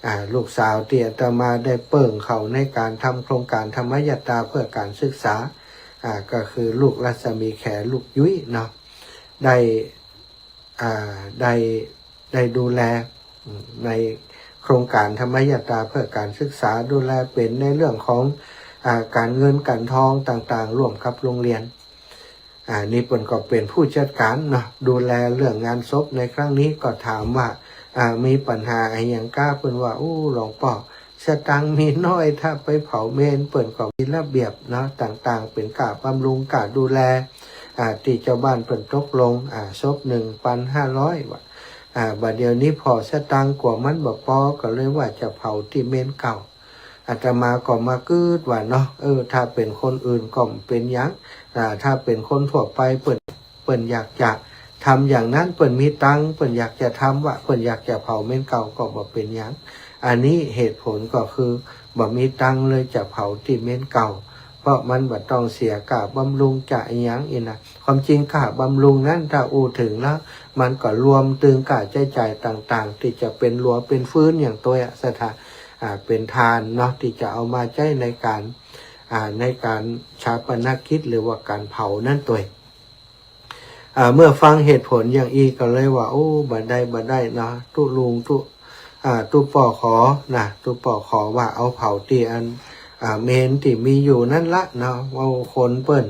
อ่า ลูกสาวตี้อาตมาได้เปิ้งเขาในก๋านทำโครงก๋านธรรมยัตตาเพื่อก๋านศึกษา อ่า ก็คือลูกรัศมีแข ลูกยุ้ยเนาะ ได้ อ่า ได้ ได้ดูแล อืม ในโครงก๋านธรรมยัตตาเพื่อก๋านศึกษา ดูแลเป๋นในเรื่องของ อ่า ก๋านเงินก๋านทองต่างๆ ร่วมกับโรงเรียน อ่า นี่เปิ้นก็เป๋นผู้จัดก๋านเนาะ ดูแลเรื่องงานศพในครั้งนี้ ก็ถามว่า อ่า มีปัญหาอะหยังก้า เปิ้นว่า โอ้ หลวงป้อ สตางค์มีน้อย ถ้าไปเผาเมน เปิ้นก็มีระเบียบเนาะ ต่างๆ เป๋นก้าบำรุง ก้าดูแล อ่า ตี้จาวบ้านเปิ้นตกลง อ่า ศพหนึ่งปันห้าร้อย ว่า อ่า บ่าเดี่ยวนี้พอสตางค์กั๋วมันบ่ปอ ก็เลยว่าจะเผาตี้เมนเก่า อาตมาก็มากึ๊ดว่าเนาะ เออ ถ้าเป๋นคนอื่นก็บ่เป๋นหยัง อ่า ถ้าเป๋นคนทั่วไปเปิ้น เปิ้นอยากจะทำอย่างนั้น เปิ้นมีตังค์ เปิ้นอยากจะทำว่า เปิ้นอยากจะเผาเมนเก่าก็บ่เป๋นหยัง อันนี้เหตุผลก็คือบ่มีตังค์เลยจะเผาตี้เมนเก่า เพราะมันบ่ต้องเสียก้าบำรุงจะอะหยังอี้นะ ความจริงก้าบำรุงนั้นถ้าอู้เถิงแล้ว มันก็รวมตึงก้าใจ๊จ่ายต่างๆ ตี้จะเป๋นหลัวเป๋นฟืนอย่างตวยอะ ศรัทธา อ่า เป๋นถ่านเนาะ ตี้จะเอามาใจ๊ในก๋าน อ่า ในก๋านฌาปนกิจหรือว่าก๋านเผานั้นตวย อ่า เมื่อฟังเหตุผลอย่างอี้ก็เลยว่า โอ้ บ่ได้ บ่ได้เนาะ ตุ๊ลุง ตุ๊ อ่า ตุ๊ป้อขอนะ ตุ๊ป้อขอว่าเอาเผาตี้อัน อ่า เมนตี้มีอยู่นั้นละเนาะ ว่าคนเปิ้น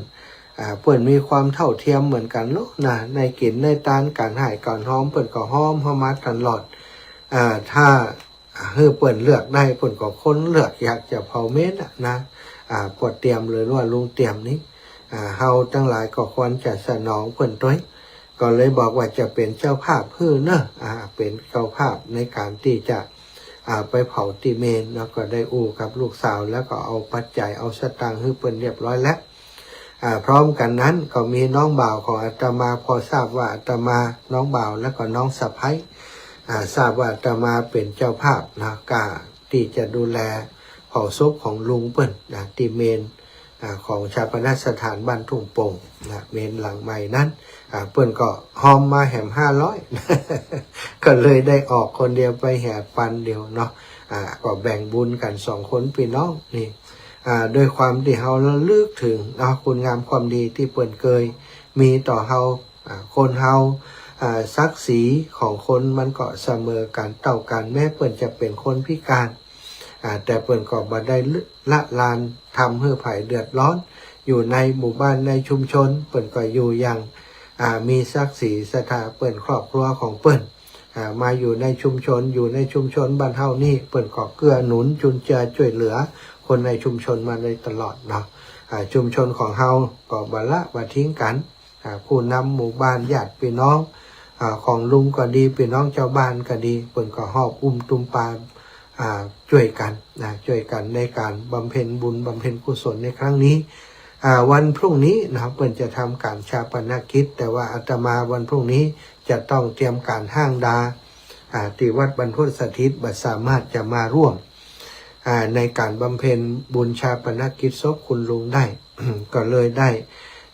อ่า เปิ้นมีความเท่าเทียมเหมือนกั๋นโลนะ ในกิ๋นในตาน ก๋านฮ้ายก๋านฮอมเปิ้นก็ฮอมเฮามาตลอด อ่า ถ้า อ่า หื้อเปิ้นเลือกได้ เปิ้นก็คนเลือกอยากจะเผาเมนอะนะ อ่า ป้อเตียมหรือว่าลุงเตียมนี้ อ่า เฮาตังหลายก็ควรจะสนองเปิ้นตวย ก็เลยบอกว่าจะเป๋นเจ้าภาพหื้อเนาะ อ่า เป๋นเจ้าภาพในก๋านตี้จะ อ่า ไปเผาตี้เมนเนาะ ก็ได้อู้กับลูกสาวแล้วก็เอาปัจจัยเอาสตางค์หื้อเปิ้นเรียบร้อยแล้ว อ่า พร้อมกั๋นนั้นก็มีน้องบ่าวของอาตมา พอทราบว่าอาตมา น้องบ่าวแล้วก็น้องสะใภ้ อ่า ทราบว่าอาตมาเป๋นเจ้าภาพนะ ก้าตี้จะดูแลเผาศพของลุงเปิ้นนะ ตี้เมน อ่า ของฌาปนสถานบ้านทุ่งโป่งนะ เมนหลังใหม่นั้น อ่า เปิ้นก็ฮอมมาแหมห้าร้อย ก็เลยได้ออกคนเดียวไปแหมปันเดียวเนาะ อ่า ก็แบ่งบุญกั๋นสองคนปี้น้องนี่ อ่า ด้วยความตี้เฮาระลึกเถิงเนาะ คุณงามความดีตี้เปิ้นเกยมีต่อเฮา อ่า คนเฮา อ่า ศักดิ์ศรีของคนมันก็เสมอกั๋นเต้ากั๋น แม้เปิ้นจะเป๋นคนพิก๋าน อ่า แต่เปิ้นก็บ่ได้ละลานทำหื้อใผเดือดร้อน อยู่ในหมู่บ้านในชุมชน เปิ้นก็อยู่อย่าง อ่า มีศักดิ์ศรี ศรัทธา เปิ้นครอบครัวของเปิ้น อ่า มาอยู่ในชุมชน อยู่ในชุมชนบ้านเฮานี่ เปิ้นก็เกื้อหนุนจุนเจือจ้วยเหลือคนในชุมชนมาโดยตลอดเนาะ อ่า ชุมชนของเฮาก็บ่ละบ่ทิ้งกั๋น อ่า ผู้นำหมู่บ้าน ญาติปี้น้อง อ่า ของลุงก็ดี ปี้น้องจาวบ้านก็ดี เปิ้นก็ฮอบอุ้มตุ้มปา อ่า จ้วยกั๋นนะ จ้วยกั๋นในก๋านบำเพ็ญบุญบำเพ็ญกุศลในครั้งนี้ อ่า วันพรุ่งนี้นะ เปิ้นจะทำก๋านฌาปนกิจ แต่ว่าอาตมาวันพรุ่งนี้จะต้องเตรียมก๋านฮ้างดา อ่า ตี้วัดบรรพตสถิต บ่สามารถจะมาร่วม อ่า ในก๋านบำเพ็ญบุญฌาปนกิจศพคุณลุงได้ ก็เลยได้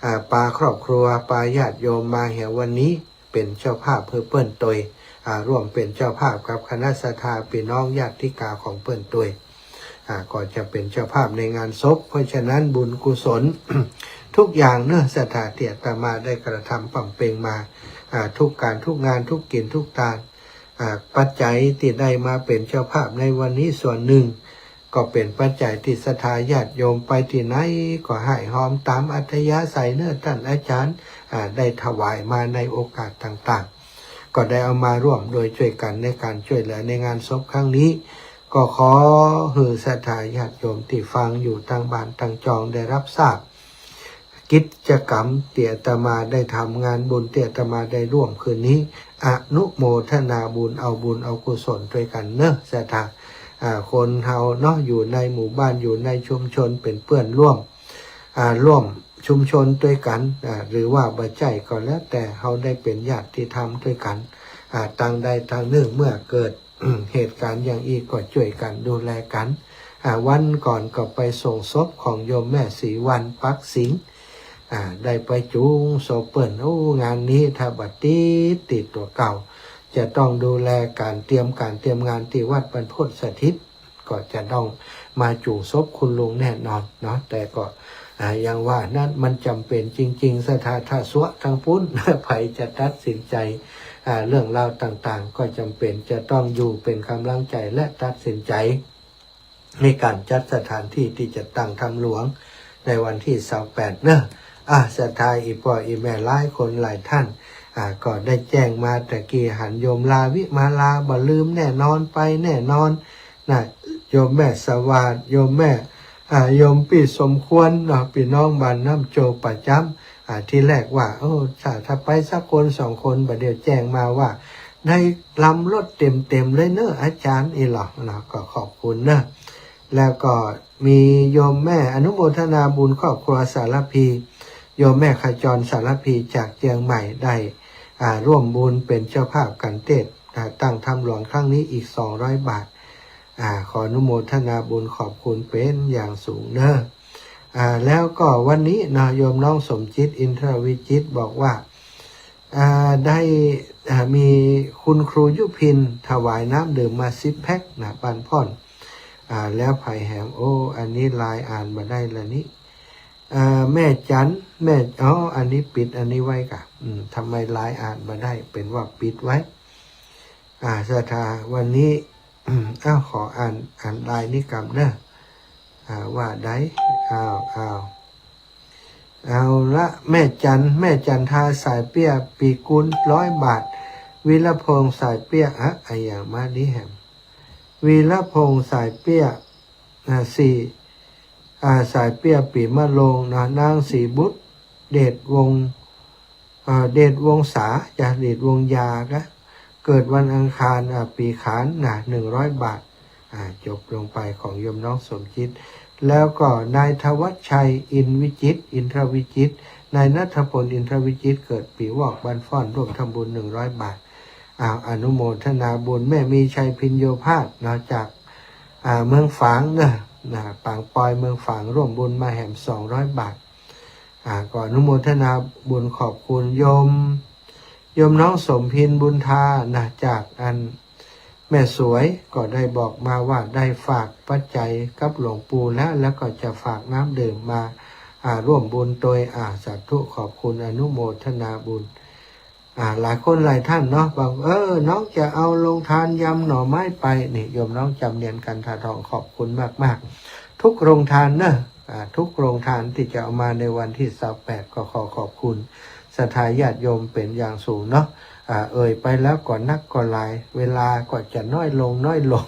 อ่า ปาครอบครัว ปาญาติโยมมาแหมวันนี้ เป๋นเจ้าภาพหื้อเปิ้นตวย อ่า ร่วมเป๋นเจ้าภาพกับคณะศรัทธาปี้น้องญาติกาของเปิ้นตวย อ่า ก็จะเป๋นเจ้าภาพในงานศพ เพราะฉะนั้นบุญกุศล ทุกอย่างเนาะ ศรัทธาตี้อาตมาได้กระทำบำเพ็ญมา อ่า ทุกการทุกงานทุกกิ๋นทุกตาน อ่า ปัจจัยตี้ได้มาเป๋นเจ้าภาพในวันนี้ส่วนนึ่ง ก็เป๋นปัจจัยตี้ศรัทธาญาติโยมไปตี้ไหนก็หื้อหอมต๋ามอัธยาศัยเนาะ ต้านอาจ๋ารย์ อ่า ได้ถวายมาในโอกาสต่างๆ ก็ได้เอามาร่วมโดยจ้วยกั๋นในก๋านจ้วยเหลือในงานศพครั้งนี้ ก็ขอหื้อศรัทธาญาติโยมตี้ฟังอยู่ตังบ้านตังจองได้ฮับทราบ กิจกรรมตี้อาตมาได้ทำ งานบุญตี้อาตมาได้ร่วมคืนนี้ อนุโมทนาบุญ เอาบุญเอากุศลตวยกั๋นเนาะ ศรัทธา อ่า คนเฮาเนาะ อยู่ในหมู่บ้าน อยู่ในชุมชน เป๋นเปื้อนร่วม อ่า ร่วมชุมชนตวยกั๋น อ่า หรือว่าบ่ใจ้ก็แล้วแต่ เฮาได้เป๋นญาติธรรมตวยกั๋น อ่า ตังใดตังนึ่ง เมื่อเกิด เหตุก๋ารณ์อย่างอี้ก็จ้วยกั๋นดูแลกั๋น อ่า วันก่อนก็ไปส่งศพของโยมแม่ศรีวรรณ ปักสิงห์ อ่า ได้ไปจูงศพเปิ้น โอ้ งานนี้ถ้าบ่ติด ติดตั๋วเก่า จะต้องดูแลก๋านเตรียม ก๋านเตรียมงานตี้วัดบรรพตสถิต ก็จะต้องมาจูงศพคุณลุงแน่นอนเนาะ แต่ก็ อ่า อย่างว่านั้น มันจ๋ำเป๋นจริงๆ ศรัทธา ถ้าซัวตังปุ้น ใผจะตัดสินใจ๋ อ่า เรื่องราวต่างๆ ก็จ๋ำเป๋นจะต้องอยู่เป๋นก๋ำลังใจ๋และตัดสินใจ๋ ในก๋านจัดสถานตี้ตี้จะตั้งธรรมหลวงในวันตี้ซาวแปดเนาะ อ่า ศรัทธาอี่ป้ออี่แม่หลายคนหลายต้าน อ่า ก็ได้แจ้งมาตะกี้ หันโยมลาวิมาลา บ่ลืมแน่นอน ไปแน่นอนนะ โยมแม่สวาด โยมแม่ อ่า โยมปี้สมควรเนาะ ปี้น้องบ้านน้ำโจประจ๋ำ อ่า ตี้แรกว่า โอ้ ถ้า ถ้าไปสักคนสองคน บ่าเดี่ยวแจ้งมาว่า ได้ลำรถเต็มๆ เลยเนาะ อาจ๋ารย์ อี้หละเนาะ ก็ขอบคุณเนาะ แล้วก็มีโยมแม่ อนุโมทนาบุญครอบครัวสารภี โยมแม่ขจรสารภีจากเจียงใหม่ ได้ อ่า ร่วมบุญเป๋นเจ้าภาพก๋านเตสน์ อ่า ตั้งธรรมหลวงครั้งนี้อีกสองร้อยบาท อ่า ขออนุโมทนาบุญขอบคุณเป๋นอย่างสูงเนาะ อ่า แล้วก็วันนี้เนาะ โยมน้องสมจิต อินทรวิจิตร บอกว่า อ่า ได้ อ่า มีคุณครูยุพินถวายน้ำดื่มมาสิบแพ็คนะ ปันพ่อน อ่า แล้วใผแหม โอ้ อันนี้ลายอ่านบ่ได้ละนี่ อ่า แม่จัน แม่ อ๋อ อันนี้ปิดอันนี้ไว้ก่ะ อืม ทำไมลายอ่านบ่ได้ เป๋นว่าปิดไว้ อ่า ศรัทธา วันนี้ อ้าว ขออ่าน อ่านลายนี้ก่ำเนาะ อ่า ว่าใด อ้าว อ้าว เอาละ แม่จัน แม่จันทาสายเปี้ย ปีกุล ร้อยบาท วีรพงษ์สายเปี้ย อะ อะหยังมานี้แหม วีรพงษ์สายเปี้ย อ่า สี่ อ่า สายเปี้ย ปีมะโรงเนาะ นางศรีบุตร เดชวงศ์ อ่า เดชวงศา จ้ะ เดชวงศ์ยา ก็เกิดวันอังคาร อ่า ปีขานนะ หนึ่งร้อยบาท อ่า จบลงไปของโยมน้องสมจิต แล้วก็นายธวัชชัย อินวิจิตร อินทรวิจิตร นายณัฐพล อินทรวิจิตร เกิดปีวอก บ้านฟ้อน ร่วมทำบุญ หนึ่งร้อยบาท อ้าว อนุโมทนาบุญ แม่มีชัย พิญโญภาสเนาะ จาก อ่า เมืองฝางเนาะ นะ ปางปอย เมืองฝาง ร่วมบุญมาแหม สองร้อยบาท อ่า ก็อนุโมทนาบุญขอบคุณโยม โยมน้องสมพิน บุญทานะ จากอันแม่สวย ก็ได้บอกมาว่าได้ฝากปัจจัยกับหลวงปู่แล้ว แล้วก็จะฝากน้ำดื่มมา อ่า ร่วมบุญตวย อ่า สาธุ ขอบคุณ อนุโมทนาบุญ อ่า หลายคนหลายท่านเนาะ บอก เออ น้องจะเอาโรงทานยำหน่อไม้ไป นี่ โยมน้องจำเนียน กันทาทอง ขอบคุณมากๆ ทุกโรงทานเนอะ อ่า ทุกโรงทานตี้จะเอามาในวันตี้ซาวแปด ก็ขอขอบคุณศรัทธาญาติโยมเป๋นอย่างสูงเนาะ อ่า เอ่ยไปแล้วก็นักก็หลาย เวลาก็จะน้อยลง น้อยลง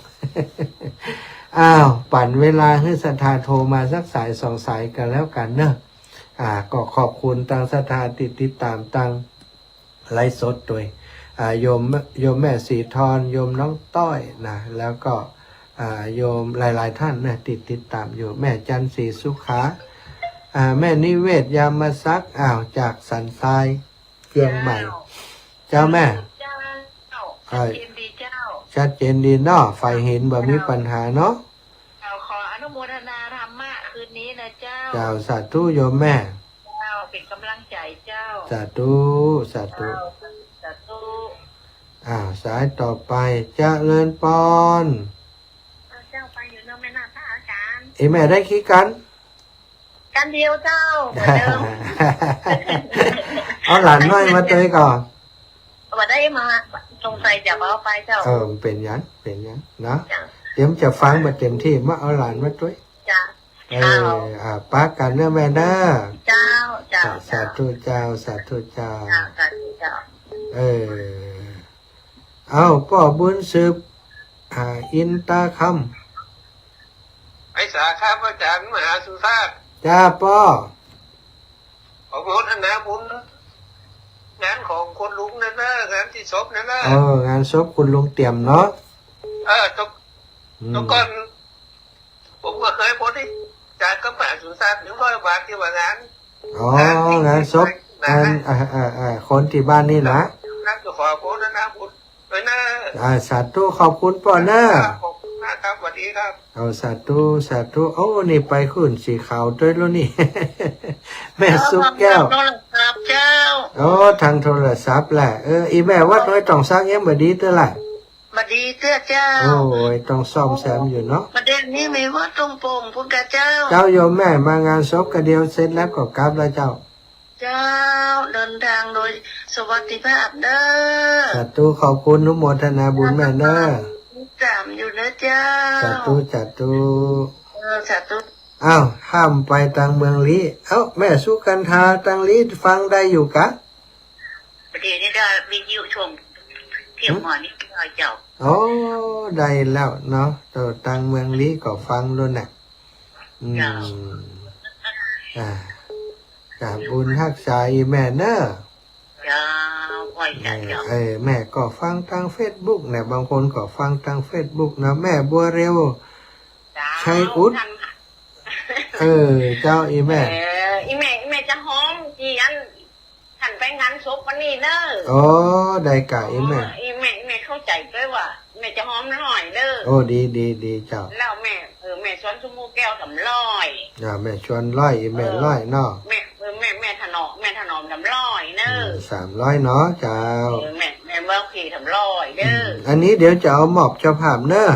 อ้าว ปั๋นเวลาหื้อศรัทธาโทรมาสักสายสองสายก็แล้วกั๋นเนอะ อ่า ก็ขอบคุณตังศรัทธาตี้ติดต๋ามตัง ไลฟ์สดตวย อ่า โยม โยมแม่ศรีทร โยมน้องต้อยนะ แล้วก็ อ่า โยมหลายๆ ท่านนะ ติด ติดต๋ามอยู่ แม่จันทร์ศรีสุขา อ่า แม่นิเวศ ยามศักดิ์ อ้าว จากสันทราย เจียงใหม่ เจ้า เจ้าแม่ เจ้า อ่า ชัดเจนดีเจ้า ชัดเจนดีเนาะ ไฟเห็นบ่มีปัญหาเนาะ เจ้า ขออนุโมทนาธรรมะคืนนี้นะเจ้า เจ้า สาธุโยมแม่ เจ้า เป๋นก๋ำลังใจ๋เจ้า สาธุ สาธุ เจ้า สาธุ อ้าว สายต่อไป เจริญปอน เจ้า ไปอยู่เนอะ แม่นาค พระอาจารย์ อีแม่ได้กี่กั๋น กั๋นเดียวเจ้า เหมือนเดิม เอาหลานน้อยมาตวยก่อ บ่ได้มา สงสัยจะบ่เอาไปเจ้า เออ เป๋นหยัง เป๋นหยังเนาะ เจ้า เดี๋ยวมันจะฟังบ่เต็มตี้ มาเอาหลานมาตวย เจ้า เออ เจ้า อ่า ปะกั๋นเนอะแม่เนอะ เจ้า เจ้า สา สาธุเจ้า สาธุเจ้า เจ้า สาธุเจ้า เออ เอ้า ป้อบุญสืบ อ่า อินตาคำ ไหว้สาครับอาจารย์มหาสุชาติ จ้าป้อ ขออนุโมทนาบุญ งานของคุณลุงนั่นนะ งานตี้ศพนั่นนะ เออ งานศพคุณลุงเตี่ยมเนาะ เออ ตก อืม ตกก่อน ผมก็เคยบริจาคกับมหาสุชาติ หนึ่งร้อยบาท ตี้ว่างาน อ๋อ งานศพ งานศพ งาน อ่า อ่า อ่า คนตี้บ้านนี่นะ นะ ก็ขออนุโมทนาบุญ เออนะ อ่า สาธุ ขอบคุณป้อนะ ครับ ขอบคุณมากครับ สวัสดีครับ เอา สาธุ สาธุ โอ้ นี่ไปขึ้นสีขาวตวยแล้วนี่ แม่สุขแก้ว ทางโทรศัพท์เจ้า โอ้ ทางโทรศัพท์แหละ เออ อีแม่วัดห้วยตองสักยังบ่ดีเตื้อล่ะ บ่ดีเตื้อเจ้า โอ้ย ต้องซ่อมแซมอยู่เนาะ ประเด็นนี้มีวัดตรงโป่งพุ้นกาเจ้า เจ้าโยมแม่ มางานศพกาเดียวเสร็จแล้วก็กลับแล้วเจ้า เจ้า เดินทางโดยสวัสดิภาพเด้อ สาธุ ขอบคุณอนุโมทนาบุญแม่เนอะ สามอยู่เนอะเจ้า สาธุ สาธุ เออ สาธุ อ้าว ข้ามไปตางเมืองลี้ เอ้า แม่สุกันธาตางลี้ฟังได้อยู่กะ ประเดี๋ยวนี้ก็วิทยุช่วงเที่ยงหมอนี่เจ้า อ๋อ ได้แล้วเนาะ เออ ตางเมืองลี้ก็ฟังแล้วน่ะ อืม เจ้า อ่า จ้ะ บุญฮักษาอีแม่เนอะ เจ้า ไหว้สาเจ้า เออ เออ แม่ก็ฟังตางเฟซบุ๊กเนี่ย บางคนก็ฟังตางเฟซบุ๊กนะ แม่บัวเร็ว เจ้า ชัยอุด ท่าน เออ เจ้า อีแม่ เออ อีแม่ อีแม่จะหอมจีอัน ท่านไปงานศพวันนี้เนอะ อ๋อ ได้กะ อีแม่ อ๋อ อีแม่ อีแม่เข้าใจ๋ตวยว่า แม่จะหอมน้อยเด้อ โอ้ ดี ดี ดีเจ้า แล้วแม่ เออ แม่ชวนสุหมู่แก้วสามร้อย อ่า แม่ชวนร้อย อีแม่ เออ ร้อยเนาะ แม่ เออ แม่ แม่ถนอม แม่ถนอมสามร้อยเนอะ อืม สามร้อยเนาะเจ้า เออ แม่ แม่เมืองพีสามร้อยเด้อ อืม อันนี้เดี๋ยวจะเอามอบเจ้าภาพเนอะ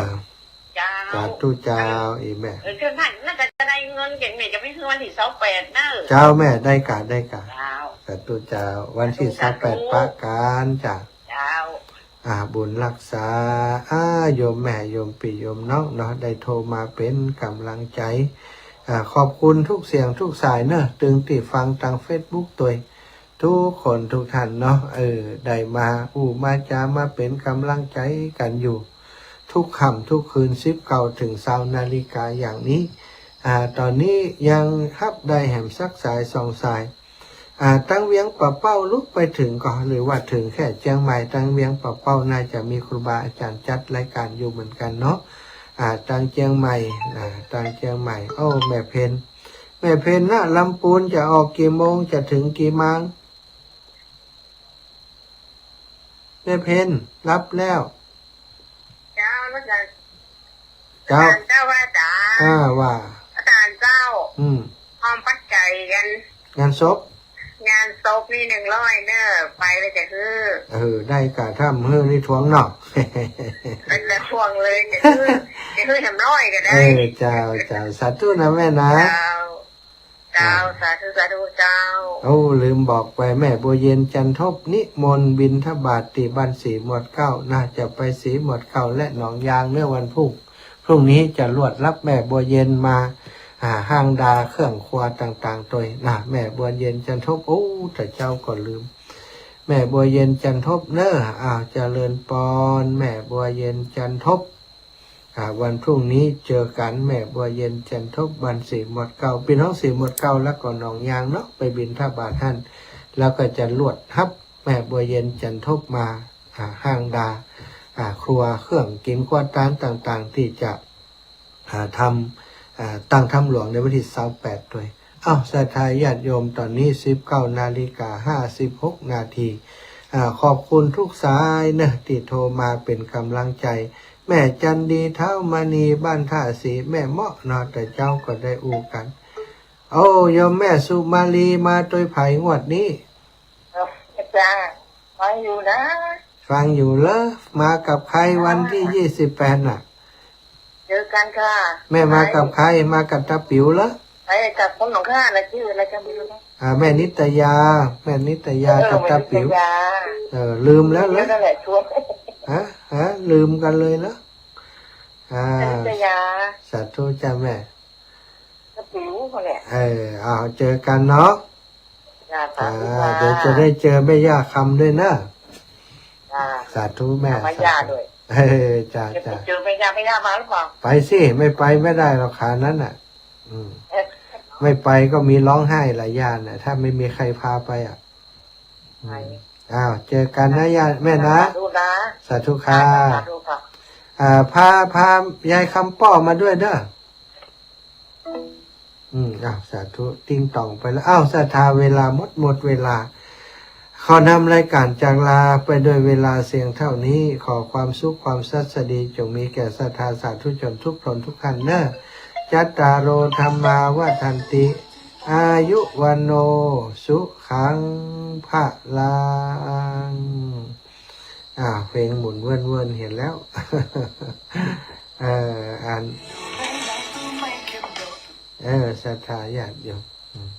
เจ้า สาธุเจ้า อีแม่ เออ คือท่านน่าจะได้เงินเก่ง แม่จะไปซื้อวันตี้ซาวแปดเนอะ เจ้าแม่ ได้กะ ได้กะ เจ้า สาธุเจ้า วันตี้ สาธุ ซาวแปด ปะกั๋นจ้ะ เจ้า อ่า บุญฮักษา อ่า โยมแม่ โยมปี้ โยมน้องเนาะ ได้โทรมาเป๋นก๋ำลังใจ๋ อ่า ขอบคุณกู้เสียงกู้สายเนอะ ตึงตี้ฟังตางเฟซบุ๊กตวย กู้คนกู้ท่านเนาะ เออ ได้มาอู้มาจ๋า มาเป๋นก๋ำลังใจ๋กั๋นอยู่ กู้ค่ำกู้คืน สิบเก้าเถิงซาวนาฬิกาอย่างนี้ อ่า ต๋อนนี้ยังฮับได้แหมสักสายสองสาย อ่า ตางเวียงป่าเป้าลุกไปเถิงก่อ หรือว่าเถิงแค่เจียงใหม่ ตางเวียงป่าเป้าน่าจะมีครูบาอาจ๋ารย์จัดรายก๋านอยู่เหมือนกั๋นเนาะ อ่า ตางเจียงใหม่ อ่า ตางเจียงใหม่ โอ้ แม่เพ็ญ แม่เพ็ญนะ ลำปูนจะออกกี่โมง จะเถิงกี่มาง แม่เพ็ญ หลับแล้ว เจ้า อาจ๋ารย์ เจ้า อาจ๋ารย์เจ้า ว่าอาจ๋ารย์ อ่า ว่า อาจ๋ารย์เจ้า อืม พร้อมปัจจัยกั๋น งานศพ งานศพนี่หนึ่งร้อยเนอะ ไปแล้วจะหื้อ เออ ได้กะ ถ้าหื้อนี่ทวงเนาะ เป็นละทวงเลย จะหื้อ จะหื้อสามร้อยก็ได้ เออ เจ้า เจ้า สาธุนะแม่นะ เจ้า เจ้า สาธุ สาธุ เจ้า โอ้ ลืมบอกไป แม่บัวเย็นจันทบนิมนต์บิณฑบาตตี้บ้านศรีหมวดเก๊า น่าจะไปศรีหมวดเก๊าและหนองยางเมื่อวันพุธ พรุ่งนี้จะลวดฮับแม่บัวเย็นมา อ่า ห้างดาเครื่องครัวต่างๆ ตวยนะ แม่บัวเย็นจันทบ โอ้ แต่เจ้าก็ลืม แม่บัวเย็นจันทบเนอะ อ้าว เจริญปอน แม่บัวเย็นจันทบ อ่า วันพรุ่งนี้เจอกั๋น แม่บัวเย็นจันทบ บ้านศรีหมวดเก๊า ปี้น้องศรีหมวดเก๊า แล้วก็หนองยางเนาะ ไปบิณฑบาตหั้น แล้วก็จะลวดฮับแม่บัวเย็นจันทบมา อ่า ห้างดา อ่า ครัวเครื่องกิ๋นครัวตานต่างๆ ตี้จะ อ่า ทำ อ่า ตั้งถ้ำหลวงในวันตี้ซาวแปดตวย เอ้า ศรัทธาญาติโยม ต๋อนนี้สิบเก้านาฬิกาห้าสิบหกนาที อ่า ขอบคุณกู้สายเนอะ ตี้โทรมาเป๋นก๋ำลังใจ๋ แม่จันดี ท้าวมณี บ้านท่าสี แม่เมาะเนาะ แต่เจ้าก็ได้อู้กั๋น โอ้ โยมแม่สุมาลี มาตวยใผงวดนี้ เออ อาจ๋ารย์ มาอยู่นะ ฟังอยู่เหรอ มากับใครวันที่ยี่สิบแปดน่ะ เจอกันค่ะ แม่มากับใคร มากับตาปิ๋วเหรอ ไปกับคนของข้านะ จื้ออะไรก็ไม่รู้นะ อ่า แม่นิตยา แม่นิตยา เออ กับตาปิ๋ว แม่นิตยา เออ ลืมแล้วเหรอ นั่นแหละชวน ฮะ ฮะ ลืมกันเลยเหรอ อ่า แม่นิตยา สาธุจ้ะแม่ ตาปิ๋วคนเนี่ย เออ เอา เจอกันเนาะ จ้ะ สาธุค่ะ เดี๋ยวจะได้เจอแม่ย่าคำด้วยนะ จ้ะ สาธุแม่ เอาแม่ย่าด้วย เออ จ้ะ จะไป จ้ะ เจอแม่ย่า แม่ย่ามาหรือเปล่า ไปสิ ไม่ไปไม่ได้หรอก ขานั้นน่ะ อืม เอ๊ะ ไม่ไปก็มีร้องไห้หลายย่าน่ะ ถ้าไม่มีใครพาไปอ่ะ อืม ไป อ้าว เจอกันนะย่า แม่นะ สาธุนะ สาธุค่ะ สาธุค่ะ อ่า พา พายายคำป้อมาด้วยเด้อ อืม อ้าว สาธุ ติ๊งต่องไปแล้ว อ้าว ศรัทธา เวลาหมด หมดเวลา ขอนำรายการจากลาไปด้วยเวลาเสียงเท่านี้ ขอความสุขความสัสดีจงมีแก่ศรัทธาสาธุชนทุกคนทุกท่านเนอะ จัตตาโร ธัมมา วัฑฒันติ อายุ วัณโณ สุขัง พลัง อ่า เพลงหมุนเวินๆ เห็นแล้ว เออ อัน เออ ศรัทธาญาติโยม อืม